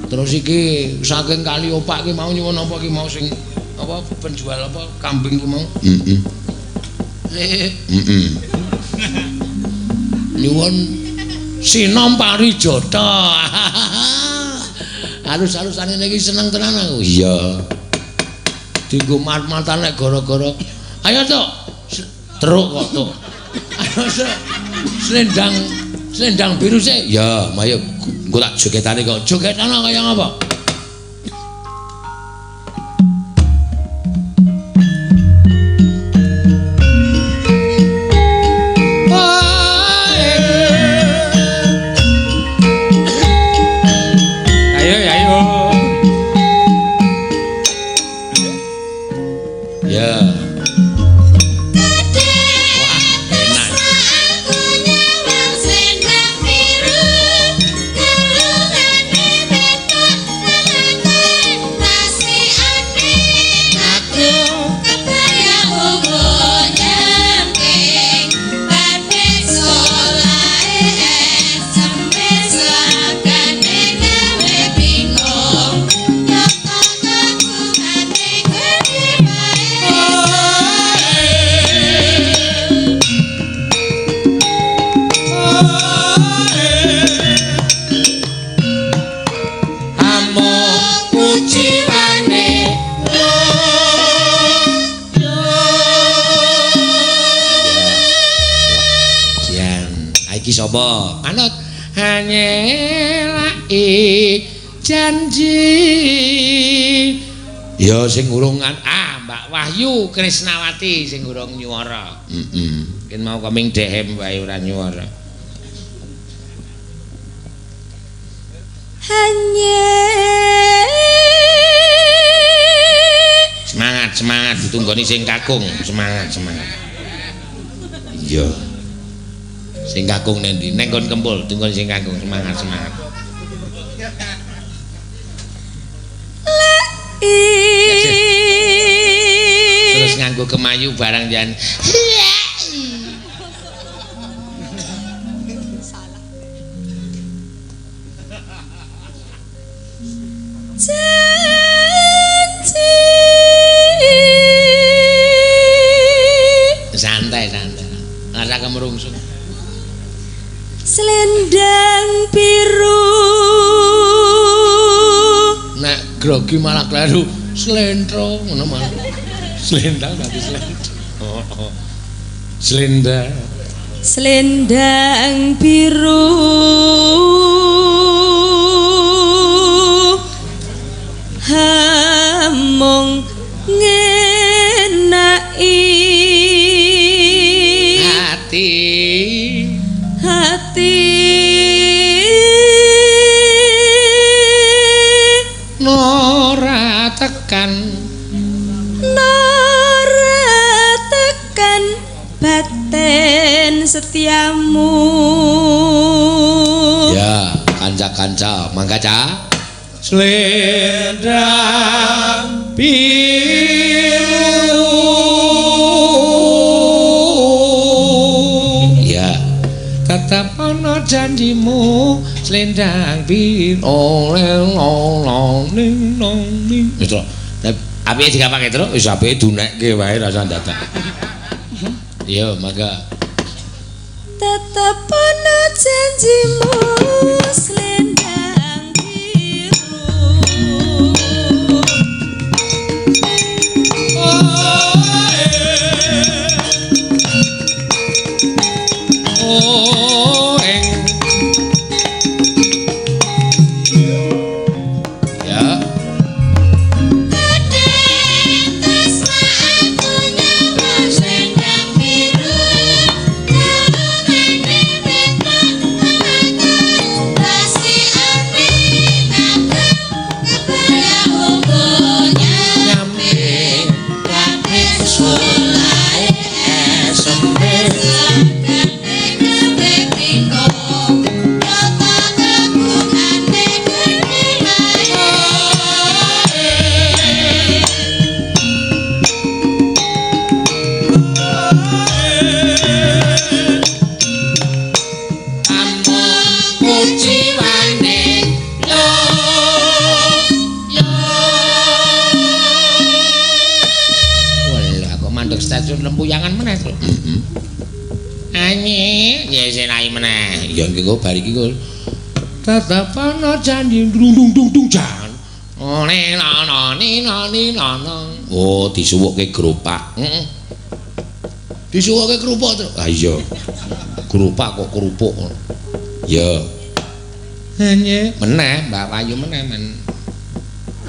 Terus iki saking kali opak ki mau nyuwun apa ki mau sing apa penjual apa kambing ki mau. Heeh. Heeh. Nyuwun Sinom Parijata. Halus-halusane iki seneng tenan aku. Iya. Dienggo mat-matan nek gara-gara. Ayo, Tok. Truk kok, Tok. Ayo, Tok. Selendang biru sik. Ya, mayo engko tak jogetane kok. Jogetane kaya ngapa? Ayo, ayo. Ya. Wah, enak. Iki sapa? Manut hanyelaki janji. Ya sing urung Mbak Wahyu Krisnawati sing urung nyuwara. Heeh. Mungkin mau koming dehem wae ora nyuwara. Semangat, semangat ditunggoni sing kakung, semangat, semangat. Iya. Sing kakung nang ndi? Neng kon kempul, tunggoni sing kakung, semangat, semangat. Terus nganggo kemayu barang jan. Santai, santai. Rasa kemerungsung. Selendang biru. Nek grogi malah kleru. Slentro ngono malah. Selendang dadi slentro. Oh, oh. Selendang. Selendang biru. Hamung ngenai hati. Hati nora tekan, nora tekan batin setiamu. Ya, kanca-kanca, mangga ca. Selendang biru. Ya. Tetep ana janjimu selendang biru. Ning nong ning. Wis to. Apike digapake, Truk? Wis apike dunekke wae rasa dadak. Iya, mangga. Tetep ana janjimu selendang biru. Oh, eng. Ya. Lempuyangan meneh, Truk. Heeh. Anyi, ya senai meneh. Ya iki kok bar iki kok tetep ana janji dung dung dung dung jan. One na ni na ni na na. Oh, disuwukke gerobak. Heeh. Disuwukke kerupuk, Truk. Ha iya. Gerobak kok kerupuk. Ya. Anyi, meneh Mbak Wayu meneh men.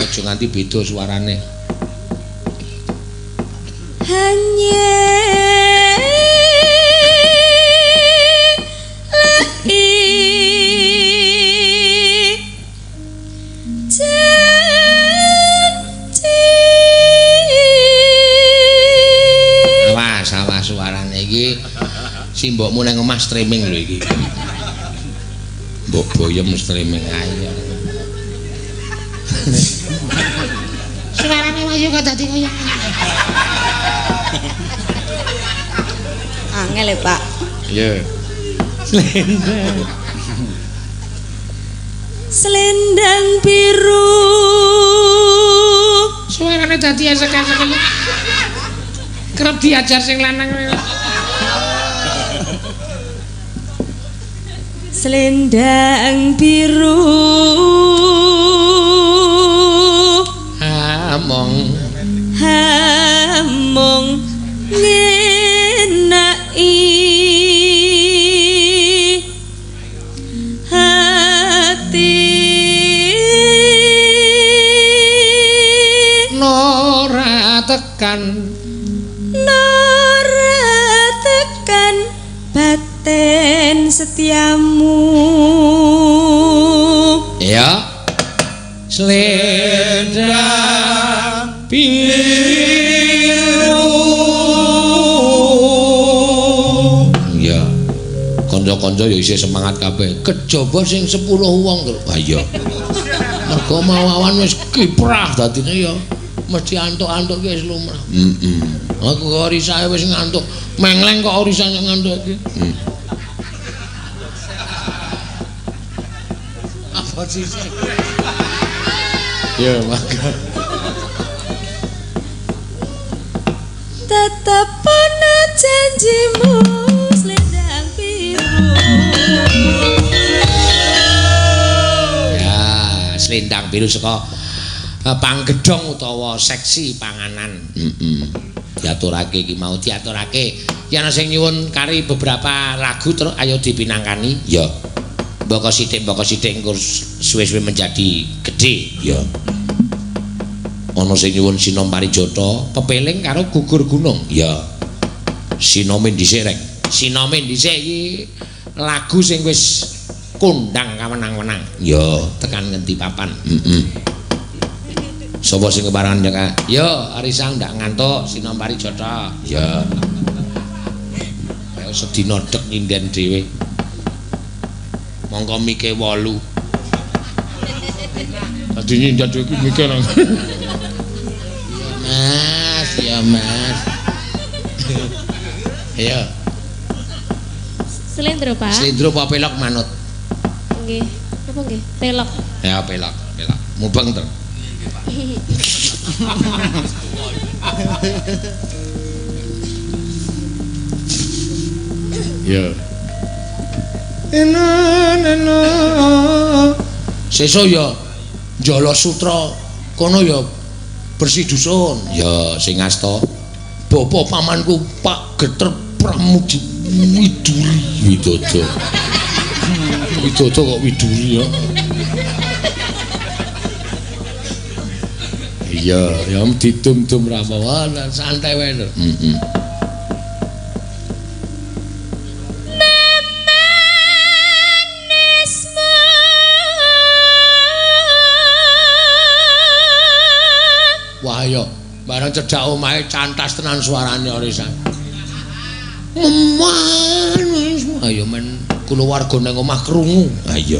Aja nganti beda suarane. Hanya lagi janji. Awas, awas suarane iki. Simbokmu nang omah streaming lho iki. Mbok boyem streaming ae. Suarane Wayu kok dadi kaya angel ya, Pak. Iya. Selendang. Selendang biru. Suarane dadi esek-esek. Kerep diajar sing lanang. Selendang biru. Among hamong ngenai hati nora tekan, nora tekan batin setiamu. Ya. Selendang biru. Ya. Kanca-kanca ya isih semangat kabeh. Kejaba sing 10 wong, Truk. Ha iya. Mergo mau awan wis kiprah dadine ya mesti antuk-antuk ki wis lumrah. Heeh. Aku kok risahe wis ngantuk. Mengleng kok risane ngantuk iki. Apa sih? Ya, maka tetep ana janjimu selendang biru. Ya, selendang biru saka panggedhong utawa seksi panganan. Heeh. Diaturake iki mau diaturake. Yen ana sing nyuwun kari beberapa lagu terus ayo dipinangkani. Ya. Mboko sithik engko suwe-suwe menjadi gedhe. Ya. Ana sing nyuwun Sinom Parijata, pepeling karo gugur gunung. Ya. Sinome dhisik rek. Sinome dhisik iki lagu sing wis kondang kamenang-wenang. Ya, tekan ngendi papan. Heeh. Sapa sing keparangan ya, Kak? Ya, Arisa ndak ngantuk Sinom Parijata. Ya. Kaya sedina dek nyinden dhewe. Mongko mike 8. Dinyinden dhewe iki mikir. Mas, ya Mas. Ayo. Slendro, Pak. Slendro apa pelok manut? Nggih. Apa nggih? Pelok. Ya pelok, pelok. Mubeng to. Nggih, Pak. Ya. Ena. Sesuk ya Jala Sutra kono ya bersih dusun. Ya sing asta bapa pamanku Pak Geter Pramudi Widuri. Widodo. Widodo kok Widuri ya. Iya, ya didum-dum ra apa santai wae lho. Heeh. Wah ya, bareng cedhak omahe cantas tenan suarane Orisa. Memanis. Ayo men kulawarga nang omah krungu. Ha iya.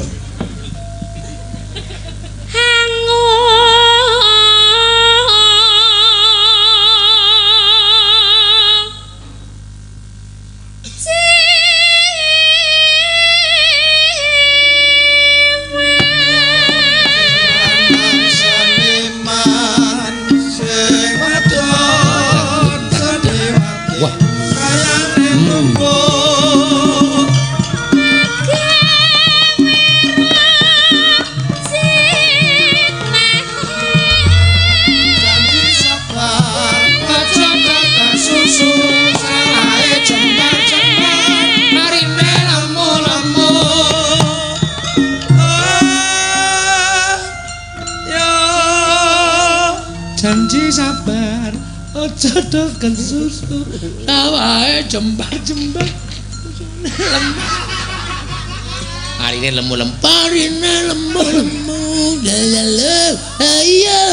Wah. Janji sabar, aja doken susu, sawahe jembar-jembar. Parine lemu-lemu, parine lemu-lemu. Lha ayo.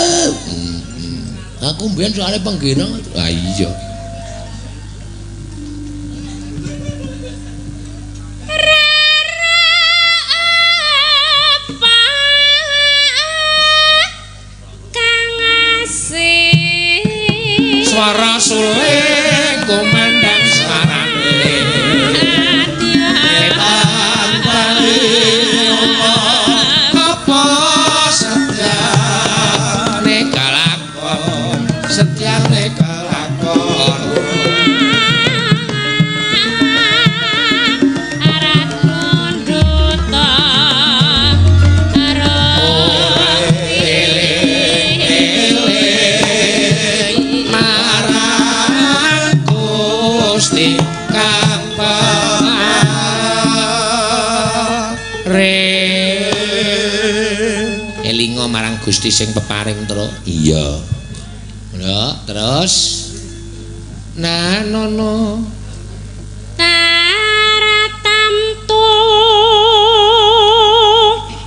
Aku mbiyen soalé penggenong. Ah iya. Suara suling kumandang suarane. Apa setyane kalakon, setyane kalakon. Gusti kang paring. Elinga marang Gusti sing peparing, Tru. Iya. Lho, terus nah nono taratamtu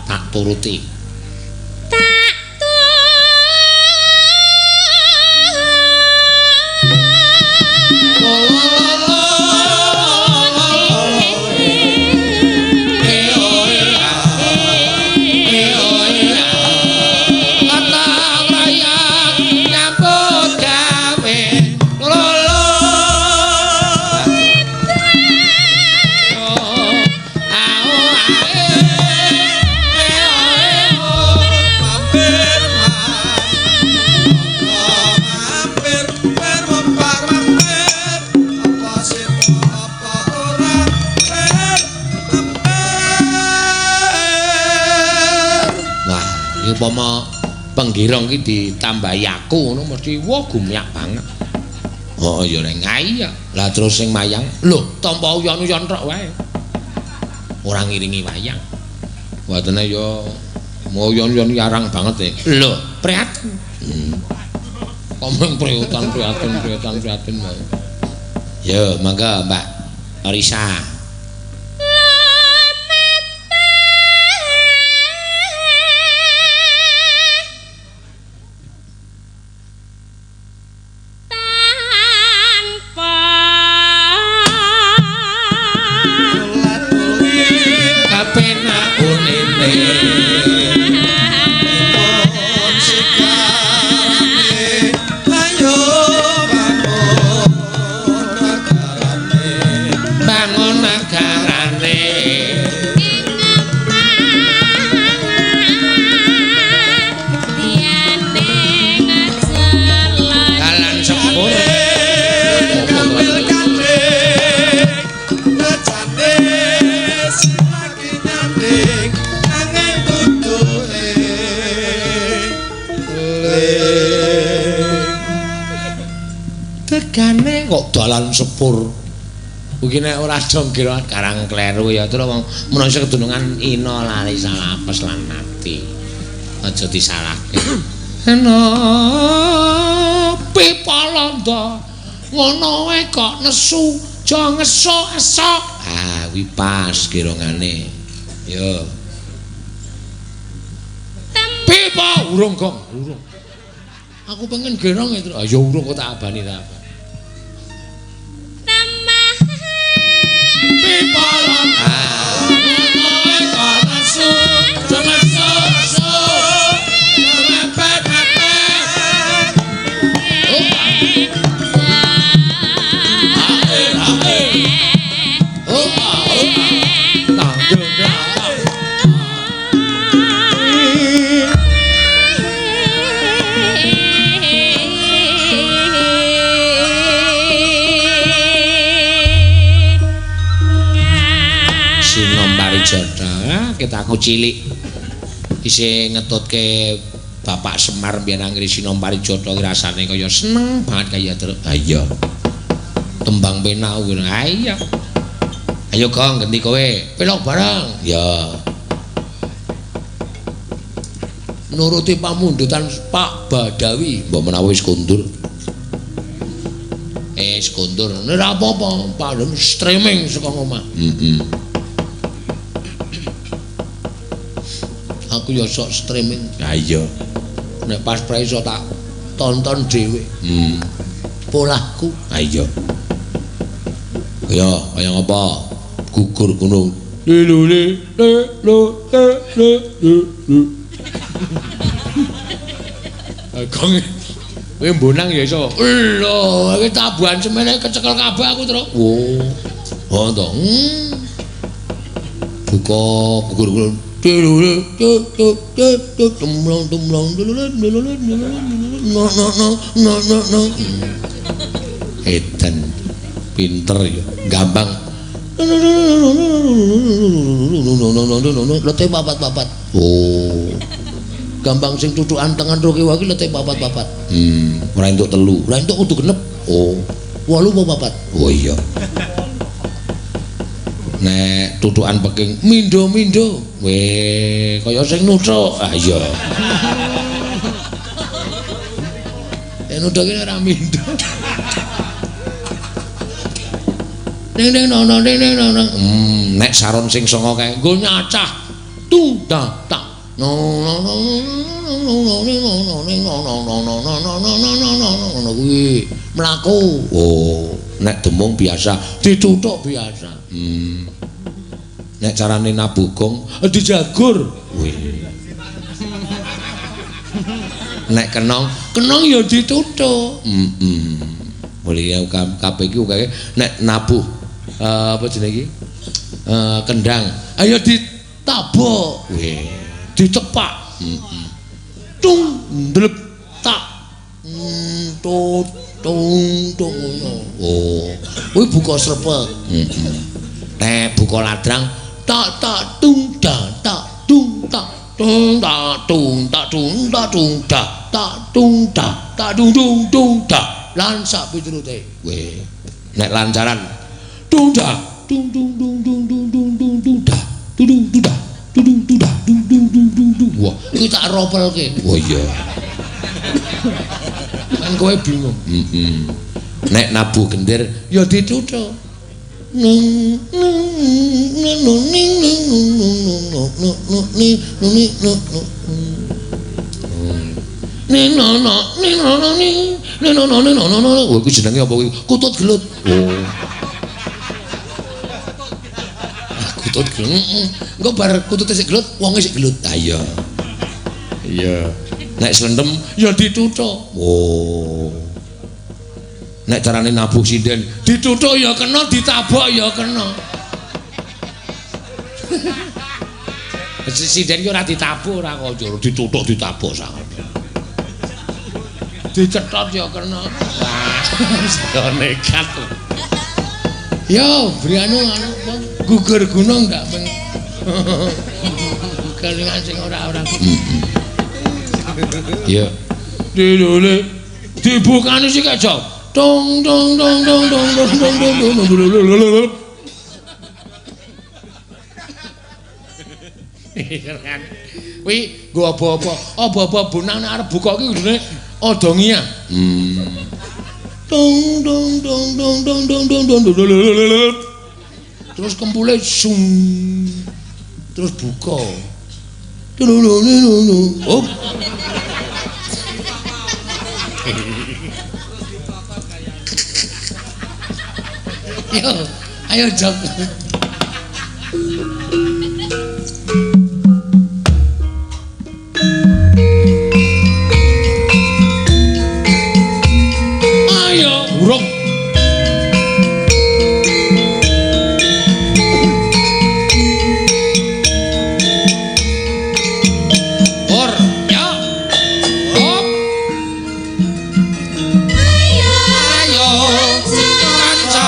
tak turuti. Upama penggirong iki ditambahi aku ngono mesti wah gumyak banget. Oh ya ning iya. Lah terus sing mayang, lho tampa uyon-uyon tok wae. Ora ngiringi wayang. Watene ya uyon-uyon yarang banget e. Lho, prihatin. Kok mung priutan prihatin priutan prihatin wae. Ya, mangga Mbak Risa. Juragane kok dalan sepur. Kuwi nek ora dong kira karang kleru ya terus wong menungsa kedunungan ina lali salah apes lan ati. Aja disalahke. Ena Pipalanda ngono wae kok nesu, aja ngesuk-esuk. Ah, kuwi pas kirangane. Yo. Pipa urung gong, urung. Aku pengen gerong itu. Ayo urung kok tak abani ta apa. Pipalanda ngono wae kok nesu, aja ngesuk-esuk. Mepet-mepet. Sinom Parijata, kita aku cilik isih ngetutke Bapak Semar mbiyen anggere Sinom Parijata ki rasane kaya seneng banget kaya terus. Ha iya. Tembang penak kuwi. Ha iya. Ayo Gong ganti kowe. Pelok bareng. Ya. Nuruti pamundutan Pak Badawi, mbok menawa wis kondur. Wis kondur. Ora apa-apa, Pak streaming saka omah. Heeh. Aku ya sok streaming. Ha iya. Nek pas pra iso tak tonton dhewe. Polahku. Ha iya. Ya, kaya ngapa? Gugur gunung. Lu le le lu le le lu. Gong. Kowe mbonang ya iso. Lho, iki tabuhan semene kecekel kabeh aku, Truk. Oh. Oh to. Buka gugur gunung. Tumlong tumlong no no no no no no. Edan pinter ya, gampang. Lete papat-papat. Oh. Gampang sing tutukan tengen ro kiwa iki lete papat-papat. Ora entuk telu, ora entuk kudu genep. Oh. 8 apa papat? Oh iya. Nek tutukan peking mindo-mindo. Weh, kaya sing nuthuk. Ah iya. Nek nuthuk iki ora mindo. Ning ning no no ning ning no no. Nek saron sing songo kae nggo nyacah. Tung ta ta. No no no no no no no no no no no no no no no no no no ngono kuwi. Mlaku. Oh, nek demung biasa, dituthuk biasa. Nek carane nabuh gong dijagur. Wih. Nek kenong, kenong ya dituthuk. Mulih kabeh iki akeh nek nabuh apa jenenge iki? Kendang. Ayo ditabok. Wih, ditepak. Tung ndlep tak. Tut tung tung ngono. Oh, kuwi buka srepek. Nek buka ladrang tak tak tung da tak tung tak tung tak tung tak tung tak tung da tak tung da tak dung dung dung da lan sak piturute. Weh, nek lancaran tung da dung dung dung dung dung dung dung dung da dung dung da dung dung da dung dung dung dung dung. Wah, iki tak ropelke. Oh iya. Kan kowe bingung. Nek nabuh gendir ya dituthuk. Nung nung nung nung ning ning nung nung nung nung nung ning nung ning nung nung. Ning no no ning no no ning ning no no ning no no no. Wah, iku jenenge apa kuwi? Kutut gelut. Oh. Kutut gelut. Engko bar kutute sik gelut, wonge sik gelut. Ha iya. Iya. Nek slendem ya dituthuk. Oh. Nek carane nabuh sinden, dituthuk ya kena, ditabok ya kena. Sinden ki ora ditabuh ora kok dituthuk ditabok sangat. Dicetot ya kena. Wah, saya nekat. Yo, beri anu anu gugur gunung ndak peng. Kelingan sing ora-ora. Iya. Dilule dibukani sik aja. Dong dong dong dong dong dong dong dong dong. Kuwi nggo apa-apa. Apa-apa bonang nek arep buka ki kudune odongi ya. Dong dong dong dong dong dong dong dong dong. Terus kempule sung. Terus buka. Op. Yo, ayo jog. Ayo, urung. Or, ya. Op. Ayo, ayo, kanca.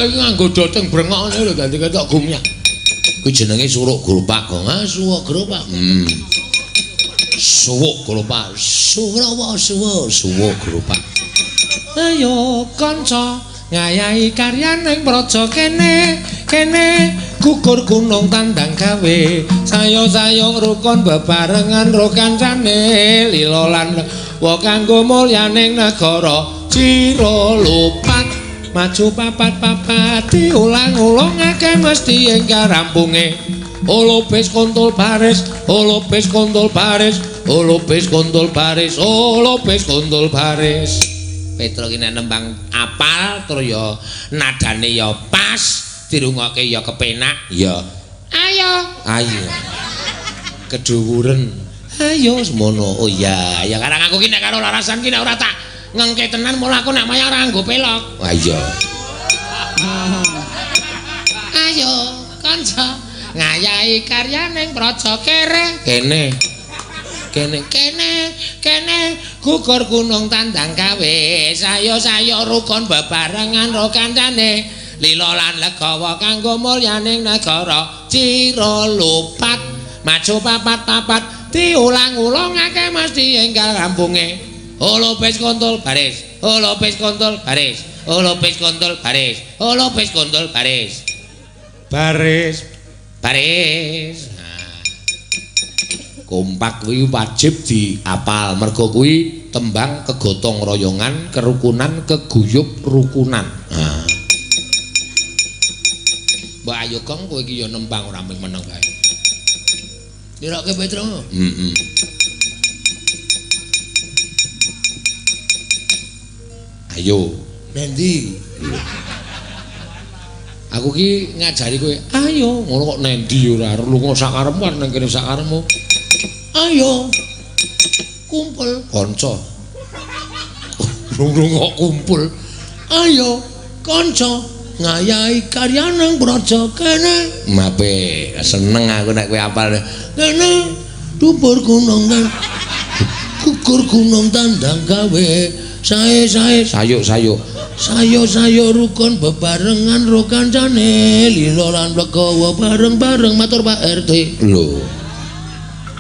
Nganggo doteng brengok ngene lho dadi ketok gumyah. Kuwi jenenge suruk gropak, Gong. Ah, suwuk gropak. Suwuk gropak. Suwuk suwuk suwuk gropak. Ayo kanca ngayahi karyaning praja kene, kene gugur gunung tandang gawe. Sayo-sayo rukun bebarengan ro kancane lila lan wa kanggo mulyaning negara. Cira lupat maju papat papat diulang-ulangake mesti enggal rampunge. Olopis kontol baris, olopis kontol baris, olopis kontol baris, olopis kontol baris. Petro ki nek nembang apal terus ya nadane ya pas, dirungokke ya kepenak ya. Ayo, ayo. Keduwuren. Ayo semono. Oh iya, ya karang aku ki nek karo larasan ki nek ora tak ngengke tenan mula aku nak maya ora nganggo pelok. Wah iya. Ayo kanca ngayahi karyaning praja kere. Kene. Kene kene kene gugur gunung tandang gawe. Sayo-sayo rukun bebarengan ro kancane. Lila lan legawa kanggo mulyaning negara. Cira lupat maju papat papat diulang-ulangake mesti enggal rampunge. Olopis kontol baris, olopis kontol baris, olopis kontol baris, olopis kontol baris. Baris, baris. Kompak kuwi wajib diapal mergo kuwi tembang kegotong royongan, kerukunan, keguyub rukunan. Nah. Mbak ayo Gong kowe iki ya nembang ora mung meneng kae. Nirokke Petro. Heeh. Ayo, nendi? Aku ki ngajari kowe, ayo ngono kok nendi ora lunga sakarepmu arep nang kene sakarepmu. Ayo. Kumpul kanca. Rung kok kumpul. Ayo kanca ngayahi karya nang praja kene. Mape seneng aku nek kowe apal. Kene dhuwur gunung kan. Gugur gunung tandang gawe sae-sae sayuk-sayuk. Sayo-sayo rukun bebarengan ro kancane lila lan legawa bareng-bareng matur Pak RT. Lho.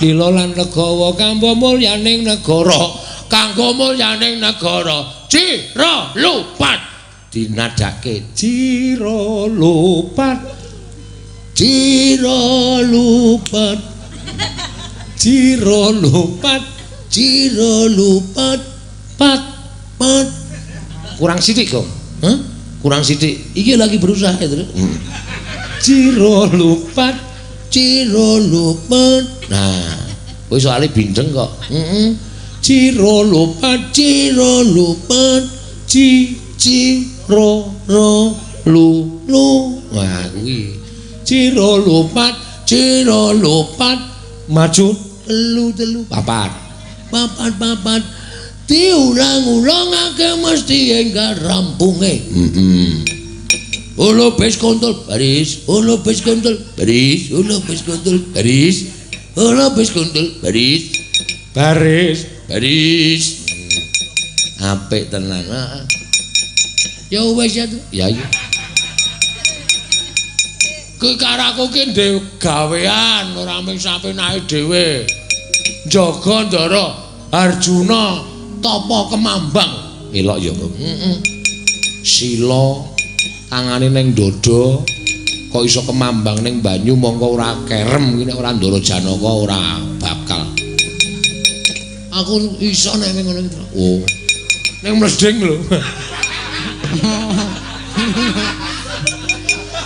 Lila lan legawa kanggo mulyaning negara, kanggo mulyaning negara. Jiro lupat dinadake jiro lupat. Jiro lupat. Jiro lupat. Jiro lupat. Pat pat. Kurang sithik, Gong. Hah? Kurang sithik. Iki lagi berusaha itu. Jiro lupat, jiro lupat. Nah, kowe soalé bindeng kok. Heeh. Jiro lupat, jiro lupat. Ji ji ro ro lu lu. Wah, kuwi. Jiro lupat, jiro lupat. Maju telu telu papat. Papat papat. Diulang-ulangake mesti enggal rampunge. Heeh. Olo bes kontol baris, olo bes kontol baris, olo bes kontol baris, olo bes kontol baris, baris, baris. Apik tenan. Heeh. Ya wis ya. Ya iya. Kuwi karo aku ki ndek gawean ora mung sapenake dhewe. Jaga Ndara Arjuna tapa kemambang elok ya Gong. Heeh. Sila tangane ning dada kok iso kemambang ning banyu mongko ora kerem iki nek ora Ndara Janaka ora bakal. Aku iso nek ngono iki. Oh. Ning mleding lho.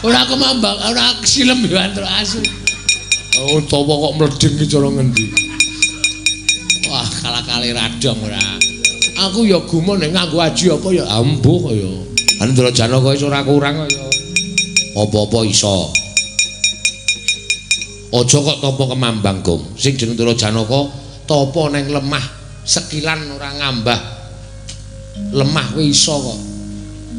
Ora kemambang, ora silem yo antuk asu. Oh, tapa kok mleding iki cara ngendi? Wah, kalah-kali radong ora. Aku ya gumun nek nganggo aji apa ya ambuh kaya. Ndara Janaka iso ora kurang kaya. Apa-apa iso. Aja kok tapa kemambang, Gong. Sing jeneng Ndara Janaka tapa neng lemah sekilan ora ngambah. Lemah kuwi iso kok.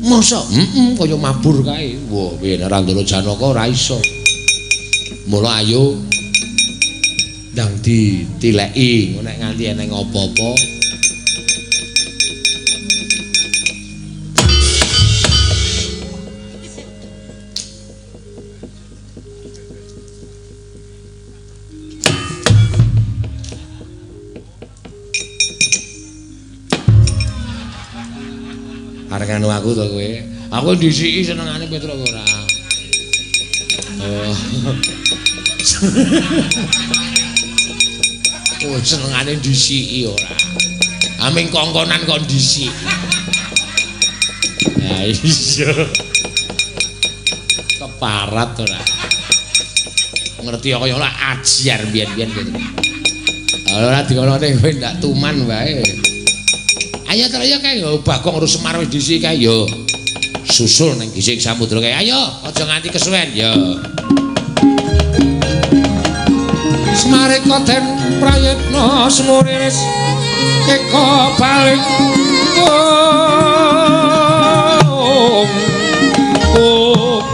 Masa? Heeh, kaya mabur kae. Wah, piye nek ora Ndara Janaka ora iso. Mula ayo ndang ditileki nek nganti eneng apa-apa. Arep nganu aku to kowe. Aku dhisiki senengane Petro ora. Oh. Oh, senengane dhisiki ora. Aming kongkonan kok dhisiki. Ya iya. Keparat ora. Ngerti kaya ora ajar biyen-biyen gitu. Ora dikonone kowe ndak tuman wae. Ayo terus ya kae yo Bagong karo Semar wis dhisiki kae yo. Susul ning gising samudra kae. Ayo aja nganti kesuwen yo. Semareka den prayitna semuriris eka balik om om